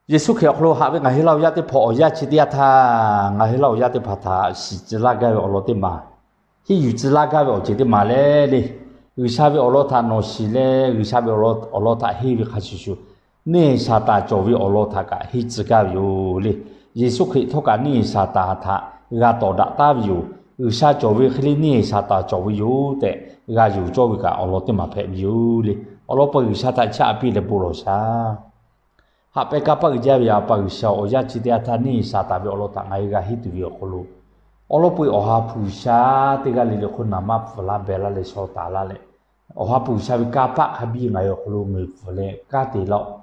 Yeˍsuˆ Hkriꞈ awˬ hk'aw lo haꞈ ve ngaˬ hui Laˇ huˍ yaˇ teˇ hpaˍ awˬ yanˇ chi teˇ yanˇ htaˇ, ngaˬ hui Laˇ huˍ yaˇ teˇ hpaˍ htaꞈ shiˍ tcuh laˇ gaˇ ve awˬ lawn teˇ maˬ, henˇ yuˬ tcuh laˇ gaˇ ve awˬ ceuˬ teˇ maˬ leh le, G'uiˬsha ve awˬ lawn htaꞈ nawˬ shiˍ leh G'uiˬsha ve awˬ lawn htaꞈ henˇ ve hk'a shuˍ shuˍ, neˇ haiˬ Saˍtanˍ cawˬ ve awˬ lawn htaꞈ kaꞈ henˇ tcuh gaˇ ve yoˬ le. Yeˍsuˆ Hkriꞈ htawˇ kaꞈ neˇ haiˬ Saˍtanˍ htaꞈ g'a tawˍ daꞈ taˉ ve yoˬ. G'uiˬsha cawˬ ve hk'e le neˇ haiˬ Saˍtanˍ cawˬ ve yoˬ tehꞈ g'a yonˍ cawˇ ve kaꞈ awˬ lawn teˇ maˬ hpehꞈ ve yoˬ le. Awˬ lawn peu G'uiˬsha htaꞈ chiˇ aꞈ piˇ leh bon lawˬ shaˍ. Haꞈ pehnˇ kanˇ paˆ uiˍ jaˇ ve A pa G'uiˬsha, awˬ yanˇ chi teˇ yanˇ htaˇ neˇ haiˬ Saˍtanˍ ve awˬ lawn htaꞈ ngaˬ hui g'a henˇ tuˬ ve awˬ hk'aw lo, awˬ lawn peu awˬ ha hpu G'uiˬsha teˇ g'aˇ le le hk'oˆ naˍ manˇ pfuhˍ laˇ beh laˇ leh shaw taˍ laˇ leh, awˬ ha hpu G'uiˬsha ve kanˇ paˆ hk'a biˇ ngaˬ hui awˬ hk'aw lo ngeuˍ pfuhˍ leh kanˉ te laˇ-oˆ.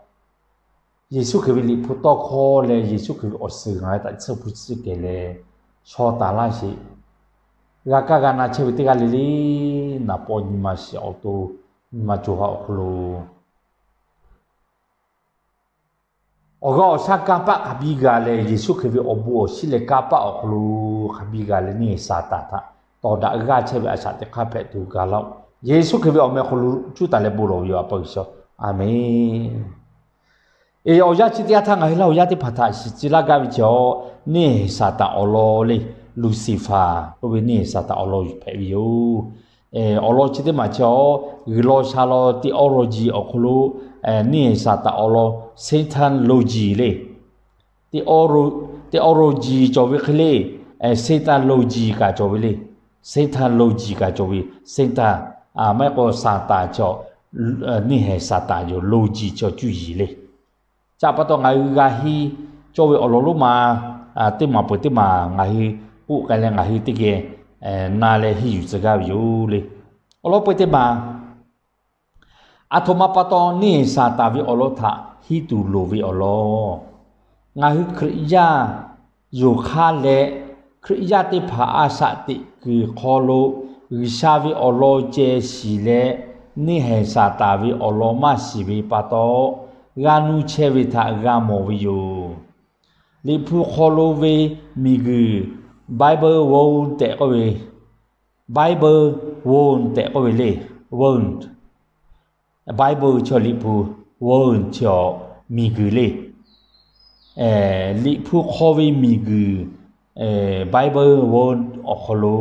Yeˍsuˆ Hkriꞈ ve Liꞈ hpu tawˇ hkawˇ leh Yeˍsuˆ Hkriꞈ ve awˬ suhˍ ngaˬ hui htaꞈ tsuhˇ hpu tsuhˇ kehˬ leh shaw taˍ laˇ sheˍ. G'a kaˇ g'a na chehˇ ve teˇ g'aˇ le le, naˍ paw nyi ma shiˍ awˬ to nyi ma co ha awˬ hk'aw lo awˬ g'aˇ awˬ shaˉ kanˇ paˆ hk'a biˇ g'a leh, Yeˍsuˆ Hkriꞈ ve awˬ bon awˬ shinˉ leh kanˇ paˆ awˬ hk'aw lo hk'a biˇ g'a leh neˇ haiˬ Saˍtanˍ htaꞈ tawˍ daꞈ g'aˇ chehˇ ve a shaꞈ teꞈ hk'aˇ hpehꞈ tuˬ gaˬ laˇ-oˆ. Yeˍsuˆ Hkriꞈ ve awˬ meh hk'aw lo cuˇ taˍ leh bon lawˬ ve yoˬ, A pa G'uiˬsha. A menˬ. Eˬ, awˬ yanˇ chi teˇ yanˇ htaˇ ngaˬ hui Laˇ huˍ yaˇ teˇ hpaˍ htaꞈ shiˍ tcuh laˇ gaˇ ve chi awˬ, neˇ haiˬ Saˍtanˍ awˬ lawn le, Lucifer k'oˆ ve neˇ haiˬ Saˍtanˍ awˬ lawn hpehꞈ ve yoˬ. Awˬ lawn chi teˇ maˬ chi awˬ, G'uiˬ law sha law theology awˬ hk'aw lo neˇ haiˬ Saˍtanˍ awˬ lawn Satanlogy le. Theology cawˬ ve hk'e le, Satanlogy kaꞈ cawˬ ve le. Satanlogy kaꞈ cawˬ ve, Satan, maˇ heˆ k'o Saˍtanˍ chaw, neˇ haiˬ Saˍtanˍ yoˬ, logy chaw cuˇ yiˍ le. Chi pa taw ngaˬ hui g'a henˇ cawˇ ve awˬ lawn lonˉ ma teˇ maˬ peuˬ teˇ maˬ ngaˬ hui k'oˆ k'ai leh ngaˬ hui teˇ geh na leh henˇ yuˬ tcuh gaˇ ve yoˬ le. Awˬ lawn peu teˇ maˬ, aˬ htoꞈ ma pa taw neˇ haiˬ Saˍtanˍ ve awˬ lawn htaꞈ henˇ tuˬ loˍ ve awˬ lawn, ngaˬ hui Hkriꞈ yaˇ yonˍ hk'aˇ leh, Hkriꞈ yaˇ teˇ hpaˍ a shaꞈ teꞈ kuiˬ hk'aw lo G'uiˬsha ve awˬ lawn ceh shiˍ leh, neˇ haiˬ Saˍtanˍ ve awˬ lawn maˇ shiˍ ve pa taw, g'a nuˇ chehˇ ve htaꞈ g'a mawˬ ve yoˬ. Liꞈ hpu hk'aw lo ve miˬguiˬ Bible world tehꞈ k'oˆ ve, Bible world tehꞈ k'oˆ ve le, world, Bible chaw Liꞈ hpu, world chaw miˬguiˬ le. Liꞈ hpu hk'aw ve miˬguiˬ Bible world awˬ hk'aw lo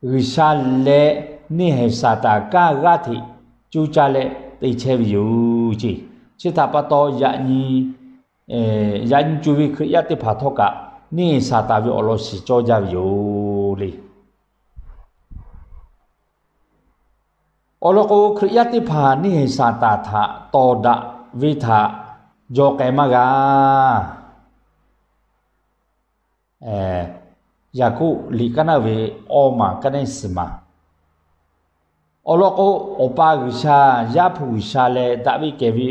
G'uiˬsha leh neˇ haiˬ Saˍtanˍ kanˇ g'aˇ hteꞈ coˇ caˇ leh te chehˇ ve yoˬ ce. Chi htaꞈ pa taw, yaꞈ nyi co ve Hkriꞈ yaˇ teˇ hpaˍ htawˇ kaꞈ neˇ haiˬ Saˍtanˍ ve awˬ lawn shiˍ cawˇ jaˇ ve yoˬ le. Awˬ lawn k'o, Hkriꞈ yaˇ teˇ hpaˍ neˇ haiˬ Saˍtanˍ htaꞈ tawˍ daꞈ ve htaꞈ jaw k'ai maˇ g'a. Yaˍkoˆ liꞈ kaˉ naˆ ve awˇ maˬ kaˉ naˆ suhˍ maˬ. Awˬ lawn k'o, Awˬ pa G'uiˬsha, Yaˇ hpu G'uiˬsha leh daꞈ ve kehˬ ve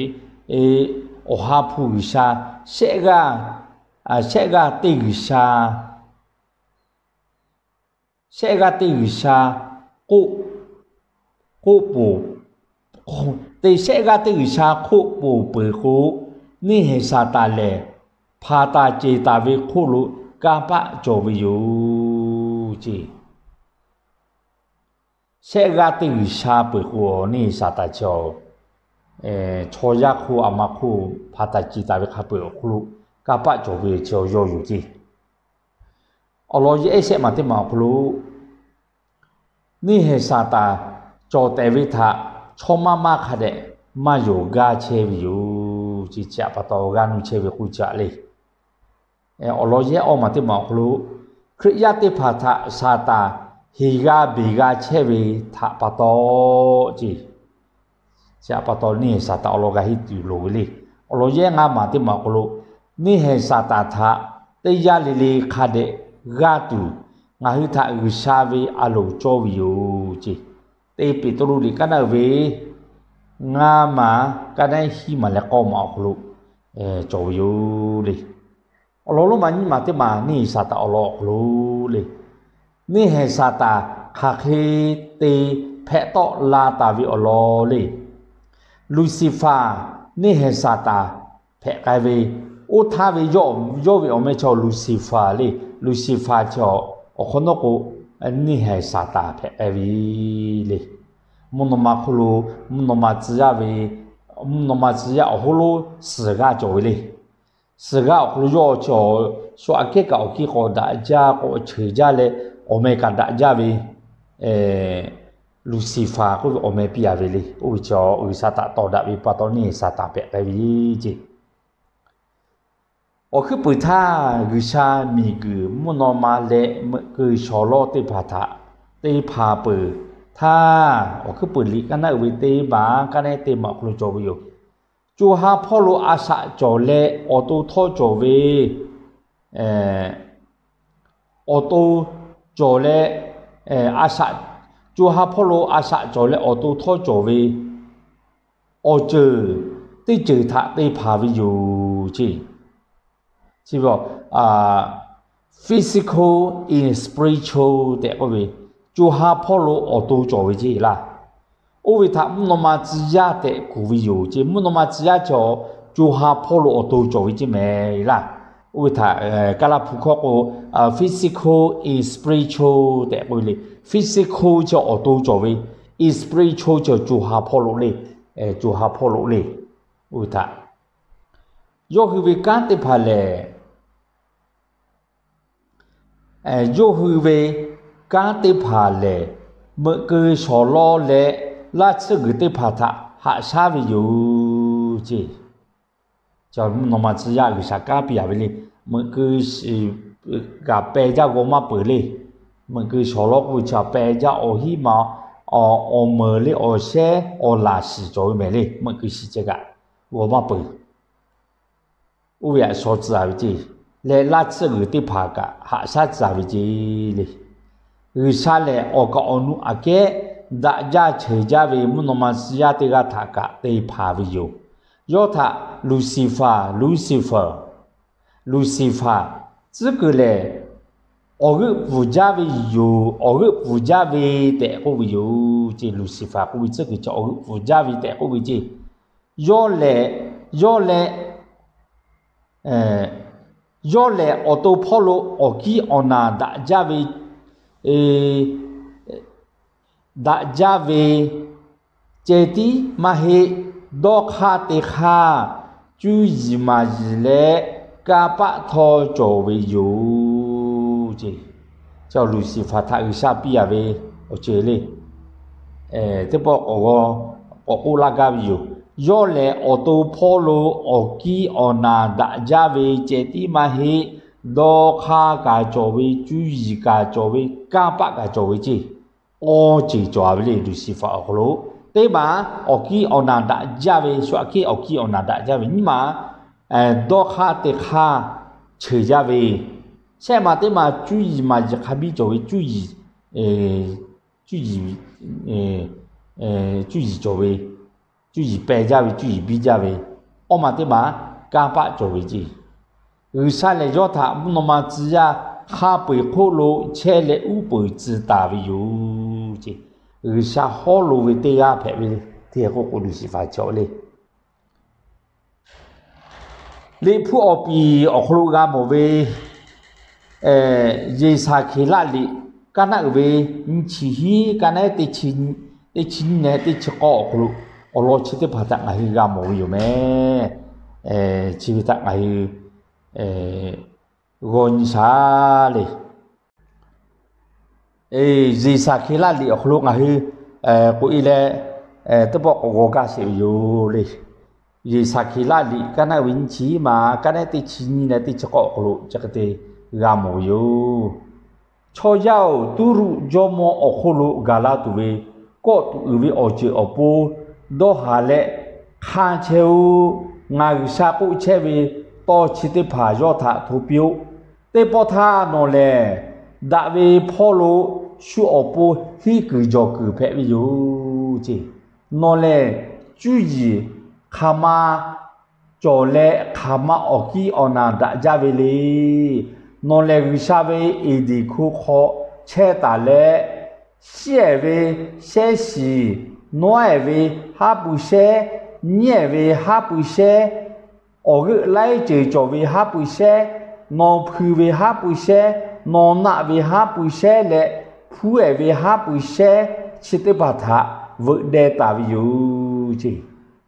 Awˬ ha hpu G'uiˬsha, shehˆ g'aˇ, shehˆ g'aˇ teˇ G'uiˬsha, shehˆ g'aˇ teˇ G'uiˬsha k'oˆ, k'oˆ poˬ, te shehˆ g'aˇ teˇ G'uiˬsha hk'oˆ poˬ peuˬ k'o, neˇ haiˬ Saˍtanˍ lehˬ hpaˍ taˍ ceˬ taˍ ve hk'oˆ lo kanˇ paˆ cawˬ ve yoˬ ce. Shehˆ g'aˇ teˇ G'uiˬsha peuˬ k'o, neˇ haiˬ Saˍtanˍ chi chaw yaˇ hk'oˆ a ma hk'oˆ hpaˍ taˍ ceˬ taˍ ve hk'a peu-eˬ awˬ hk'oˆ lo kanˇ paˆ cawˬ ve chi yawˇ yoˬ ce. Awˬ lawn yehˬ shehˆ maˬ teˇ maˬ awˬ hk'aw lo neˇ haiˬ Saˍtanˍ cawˬ tehˬ ve htaꞈ chaw maˇ maˇ hk'a dehꞈ maˇ yonˍ gaˇ chehˇ ve yoˬ ce. Chi htaꞈ pa taw g'a nuˇ chehˇ ve k'oˆ ce le. Awˬ lawn yehˬ awˇ maˬ teˇ maˬ awˬ hk'aw lo Hkriꞈ yaˇ teˇ hpaˍ htaꞈ Saˍtanˍ heˍ g'a beˬ g'a chehˇ ve htaꞈ pa taw ce. Chi htaꞈ pa taw neˇ haiˬ Saˍtanˍ awˬ lawn g'a henˇ tuˬ loˍ ve le. Awˬ lawn yehˬ ngaˇ maˬ teˇ maˬ awˬ hk'aw lo neˇ haiˬ Saˍtanˍ htaꞈ teˇ yanˇ le le hk'a dehꞈ g'aˇ tuˬ, ngaˬ hui htaꞈ G'uiˬsha ve a loˍ cawˇ ve yoˬ ce. Teˇ Peˍtruˆ liꞈ kaˉ naˆ ve ngaˇ maˬ kaˉ naˆ hiˉ maˬ leh k'awˇ maˬ awˬ hk'aw lo cawˬ ve yoˬ le. Awˬ lawn lonˉ ma nyiˇ maˬ teˇ maˬ neˇ haiˬ Saˍtanˍ awˬ lawn awˬ hk'aw lo le. Neˇ haiˬ Saˍtanˍ hk'aˬ hk'e te hpehꞈ tawˆ la taˍ ve awˬ lawn le. Lucifer, neˇ haiˬ Saˍtanˍ hpehꞈ k'ai ve, oˇ htaˇ ve yawˇ ve awˬ meh chaw Lucifer le. Lucifer chaw awˬ hk'awꞈ nawˉ k'o, neˇ haiˬ Saˍtanˍ hpehꞈ k'ai ve le. Mvuhˇ naw ma hk'oˆ lo, mvuhˇ naw ma tcuh yaˇ ve, mvuhˇ naw ma tcuh yaˇ awˬ hoˉ lonˉ suhˍ g'aˇ cawˬ ve le. suhˍ g'aˇ awˬ hk'aw lo yawˇ chi awˬ shu aꞈ kehˉ kaꞈ awˬ kiˇ k'awꞈ daꞈ jaˇ k'o, cheuˬ jaˇ leh awˬ meh kaꞈ daꞈ jaˇ ve Lucifer k'oˆ ve awˬ meh piˇ a ve le. Oˇ ve chi G'uiˬsha htaꞈ tawˍ daꞈ ve pa taw neˇ Saˍtanˍ hpehꞈ k'ai ve ce. Awˬ hkuiˉ puiˍ htaˇ, G'uiˬsha miˬguiˬ mvuhˇ naw ma leh meuꞈ keu shawˍ lawˇ teˇ hpaˍ htaꞈ te hpanˍ peuˬ htaˇ, awˬ hkuiˉ puiˍ liꞈ kaˉ naˉ uiˍ ve teˇ maˬ kaˉ nehˉ teˇ maˬ awˬ hk'aw lo cawˬ ve yoˬ. Co ha hpawˇ lo a shaꞈ cawˬ leh awˬ to htawˇ cawˬ ve, awˬ to cawˬ leh, a shaꞈ, co ha hpawˇ lo a shaꞈ cawˬ leh awˬ to htawˇ cawˬ ve awˬ ceuˬ teˇ ceuˬ htaꞈ te hpanˍ ve yoˬ ce. Physical and spiritual tehꞈ k'oˆ ve, co ha hpawˇ lo awˬ to cawˬ ve ce laˇ. Oˇ ve htaꞈ mvuhˇ naw ma tcuh yaˇ tehꞈ kuˬ ve yoˬ ce. Mvuhˇ naw ma tcuh yaˇ chaw co ha hpawˇ lo awˬ to cawˬ ve ce mehˍ laˇ. Oˇ ve htaꞈ Kaˇlaˇ hpu hkawˇ k'o, physical and spiritual tehꞈ k'oˆ ve le. Physical chaw awˬ to cawˬ ve, spiritual chaw co ha hpawˇ lo le, co ha hpawˇ lo le. Oˇ ve htaꞈ yawˇ hui ve kanˉ teˇ hpaˍ lehˬ, yawˇ hui ve kanˉ teˇ hpaˍ lehˬ, meuꞈ keu shawˍ lawˇ leh laˇ tsuhˇ g'uiˬ teˇ hpaˍ htaꞈ haꞈ shaˉ ve yoˬ ce. Mvuhˇ naw ma tcuh yaˇ G'uiˬsha kanˉ piˇ a ve le. Meuꞈ keu kaꞈ peh jaˇ g'aw maˇ peuˬ le. Meuꞈ keu shawˍ lawˇ k'oˆ ve chi peh jaˇ awˬ hiˉ ma, awˬ meuˍ le, awˬ shehˉ awˬ laˬ shiˍ cawˬ ve mehˍ le. Meuꞈ keu shiˍ ceh kaꞈ g'aw maˇ peuˬ. Oˇ ve htaꞈ shaw tcuh a ve ce. Leh laˇ tsuhˇ g'uiˬ teˇ hpaˍ kaꞈ haꞈ shaˉ tcuh a ve ce le. G'uiˬsha lehˬ awˬ kaˍ awˬ nu aꞈ kehˉ daꞈ jaˇ cheuˬ jaˇ ve mvuhˇ naw ma tcuh yaˇ teˇ g'aˇ htaꞈ kaꞈ te hpanˍ ve yoˬ. Yawˇ htaꞈ Lucifer, Lucifer, Lucifer tcuhˉ kuiˬ lehˬ, awˬ g'euˆ pfuhˍ jaˇ ve yoˬ, awˬ g'euˆ pfuhˍ jaˇ ve tehꞈ k'oˆ ve yoˬ ce. Lucifer k'oˆ ve tcuhˉ kuiˬ chi awˬ g'euˆ pfuhˍ jaˇ ve tehꞈ k'oˆ ve ce. Yawˇ lehˬ, yawˇ leh, yawˇ lehˬ awˬ to hpawˇ lo awˬ kiˇ awˬ naˬ daꞈ jaˇ ve, daꞈ jaˇ ve ceh tiˉ maˇ heˆ. Dawˇ hk'aˇ te hk'aˇ cuˇ yiˍ maˍ yiˍ leh kanˇ paˆ htawˇ cawˬ ve yoˬ ce. Lucifer htaꞈ G'uiˬsha piˇ a ve awˬ ceuˬ le. Teˇ pawˆ k'awꞈ g'aw, k'awꞈ k'oˆ laˇ gaˇ ve yoˬ. Yawˇ lehˬ awˬ to hpawˇ lo awˬ kiˇ awˬ naˬ daꞈ jaˇ ve ceh tiˉ maˇ heˆ. Dawˇ hk'aˇ kaꞈ cawˬ ve, cuˇ yiˍ kaꞈ cawˬ ve, kanˇ paˆ kaꞈ cawˬ ve ce. Awˬ ceuˬ cawˬ a ve le. Lucifer awˬ hk'aw lo teˇ maˬ awˬ kiˇ awˬ naˬ daꞈ jaˇ ve, shu aꞈ kehˉ awˬ kiˇ awˬ naˬ daꞈ jaˇ ve nyiˇ maˬ, dawˇ hk'aˇ te hk'aˇ cheuˬ jaˇ ve, shehˆ maˬ teˇ maˬ cuˇ yiˍ maˍ yiˍ hk'a biˇ cawˬ ve, cuˇ yiˍ, cuˇ yiˍ, cuˇ yiˍ cawˬ ve, cuˇ yiˍ peh jaˇ ve, cuˇ yiˍ biˇ jaˇ ve, awˇ maˬ teˇ maˬ kanˇ paˆ cawˬ ve ce. G'uiˬsha lehˬ yawˇ htaꞈ mvuhˇ naw ma tcuh yaˇ hk'a peu-eˬ hk'oˆ lo chehˇ leh uˉ peunˍ tcuh taˍ ve yoˬ ce. G'uiˬsha hawˉ lo ve teˇ g'aˇ hpehꞈ ve le. Teˇ k'oˆ k'o Lucifer cawˬ le. Liꞈ hpu awˬ piˍ awˬ hk'aw lo g'a mawˬ ve, Yeˍsaˍkeˍlaˆ liꞈ kaˉ naˆ uiˍ ve nyiˇ chi hiˉ, kaˉ naˆ teˇ chi nyiˇ leh teˇ chi k'awˇ awˬ hk'aw lo awˬ lawn chi teˇ hpaˍ htaꞈ ngaˬ hui g'a mawˬ ve yoˬ mehˍ. Chi ve htaꞈ ngaˬ hui g'aw nyi shaˍ le. Yeˍsaˍkeˍlaˆ liꞈ awˬ hk'aw lo ngaˬ hui k'oꞈ e leh teˇ pawˆ k'awꞈ g'aw gaˇ sheˍ ve yoˬ le. Yeˍsaˍkeˍlaˆ liꞈ kaˉ naˆ ve nyiˇ chi hiˉ maˬ, kaˉ naˆ teˇ chi nyiˇ leh teˇ chi k'awˇ awˬ hk'aw lo chi hk'e te g'a mawˬ ve yoˬ. Chaw yaˇ-oˬ, Tuˇruˆ jawˇmawˇ awˬ hk'oˆ lo gaˬ la tuˬ ve kawˆ tuꞈ uiˍ ve awˬ ceuˬ awˬ pon dawˇ haˍ leh hk'anˇ chehˇ-oˆ. Ngaˬ G'uiˬsha k'oˆ chehˇ ve tawˇ chi teˇ hpaˍ yawˇ htaꞈ hto piˇ-oˆ. Teˇ pawˆ htaˇ nawˬ lehˬ daꞈ ve hpawˇ lo shu awˬ pon henˇ kuiˬ jawˬ kuiˬ hpehꞈ ve yoˬ ce. Nawˬ lehˬ cuˇ yiˍ hk'aˬ ma cawˬ leh hk'aˬ ma awˬ kiˇ awˬ naˬ daꞈ jaˇ ve le. Nawˬ lehˬ G'uiˬsha ve Eˍdenˍ hko hk'aw chehˇ taˍ leh, shiˉ-ehˍ ve shehˉ shiˍ, nawˉ-ehˍ ve haˉ pui shehˉ, nyiˉ-ehˍ ve haˉ pui shehˉ, awˬ g'euˆ laiˉ ceuˬ cawˬ ve haˉ pui shehˉ, nawˬ hpui ve haˉ pui shehˉ, nawˬ naˆ ve haˉ pui shehˉ leh hpuˉ-ehˍ ve haˉ pui shehˉ chi teˇ hpaˍ htaꞈ veuꞈ deh taˍ ve yoˬ ce.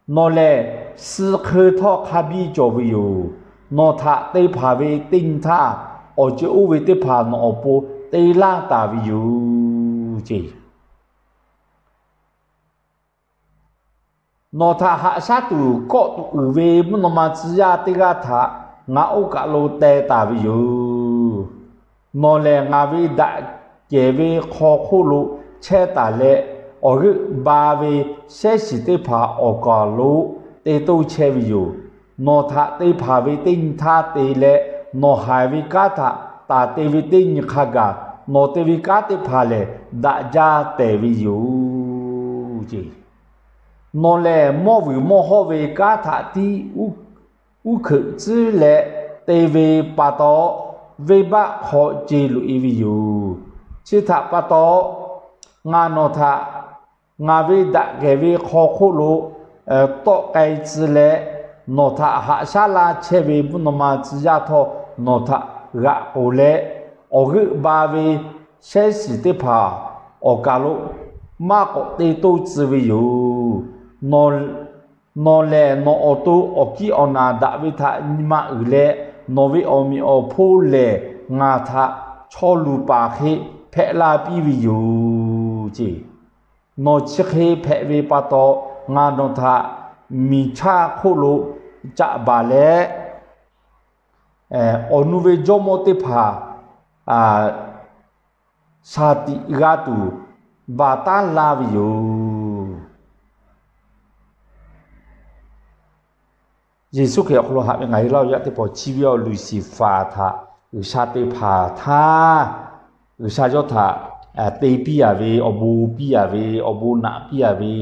Nawˬ lehˬ suh hk'eun htawˇ hk'a biˇ cawˬ ve yoˬ. Nawˬ htaꞈ te hpanˍ ve teˇ nyi htaˇ, awˬ ceuˬ oˇ ve teˇ hpaˍ nawˬ awˬ pon te laˇ taˍ ve yoˬ ceˇ. Nawˬ htaꞈ haꞈ shaˉ tuˬ kawˆ tuˬ uiˍ ve mvuhˇ naw ma tcuh yaˇ teˇ g'aˇ htaꞈ ngaˬ oˇ kaˬ lo teh taˍ ve yoˬ. Nawˬ lehˬ ngaˬ ve daꞈ kehˬ ve hk'aw hk'oˆ lo chehˇ taˍ leh, awˬ g'euˆ ba ve shehˉ shiˍ teˇ hpaˍ awˬ kaˬ lo te toˇ chehˇ ve yoˬ. Nawˬ htaꞈ te hpanˍ ve teˇ nyi htaˇ te leh, nawˬ haiˬ ve kanˉ htaꞈ taˍ te ve teˇ nyi hk'a gaˬ, nawˬ te ve kanˉ teˇ hpaˍ lehˬ daꞈ jaˇ tehˬ ve yoˬ. Nawˬ lehˬ mawˇ vuiˬ mawˇ hawˇ ve kanˉ htaꞈ tiˉ uˉ hkeuꞈ tcuhˉ leh te ve pa taw, venˇbaˆ hk'aw ce loꞈ-e ve yoˬ. Chi htaꞈ pa taw, ngaˬ nawˬ htaꞈ ngaˬ ve daꞈ kehˬ ve hk'aw hk'oˆ lo tawˆ k'ai tcuh leh, nawˬ htaꞈ haꞈ shaˉ laˇ chehˇ ve mvuhˇ naw ma tcuh yaˇ htawˇ nawˬ htaꞈ g'aꞈ k'oˬ leh, awˬ g'euˆ ba ve shehˉ shiˍ teˇ hpaˍ awˬ kaˬ lo maˇ k'awꞈ te toˇ tcuh ve yoˬ. Nawˬ lehˬ nawˬ awˬ to awˬ kiˇ awˬ naˬ daꞈ ve htaꞈ nyi ma uiˍ leh, nawˬ ve awˬ meꞈ awˬ hponˇ lehˬ ngaˬ htaꞈ chaw luˬ paˍ hk'e hpehꞈ la piˇ ve yoˬ ceˇ. Nawˬ chi hk'e hpehꞈ ve pa taw, ngaˬ nawˬ htaꞈ miˬ chaˇ hk'oˆ lo caꞈ baˬ leh, awˬ nu ve jawˇmawˇ teˇ hpaˍ shaˍ tiꞈ g'a tuˬ baˬ taˉ laˇ ve yoˬ. Yeˍsuˆ Hkriꞈ awˬ hk'aw lo haꞈ ve ngaˬ hui laˇ yaˇ teˇ hpaˍ, chi ve awˬ Luˍsiˍfaˍ htaꞈ G'uiˬsha te hpanˍ htaˇ, G'uiˬsha yawˇ htaꞈ te piˇ yaˍ ve, awˬ bon piˇ yaˍ ve, awˬ bon naꞈ piˇ yaˍ ve,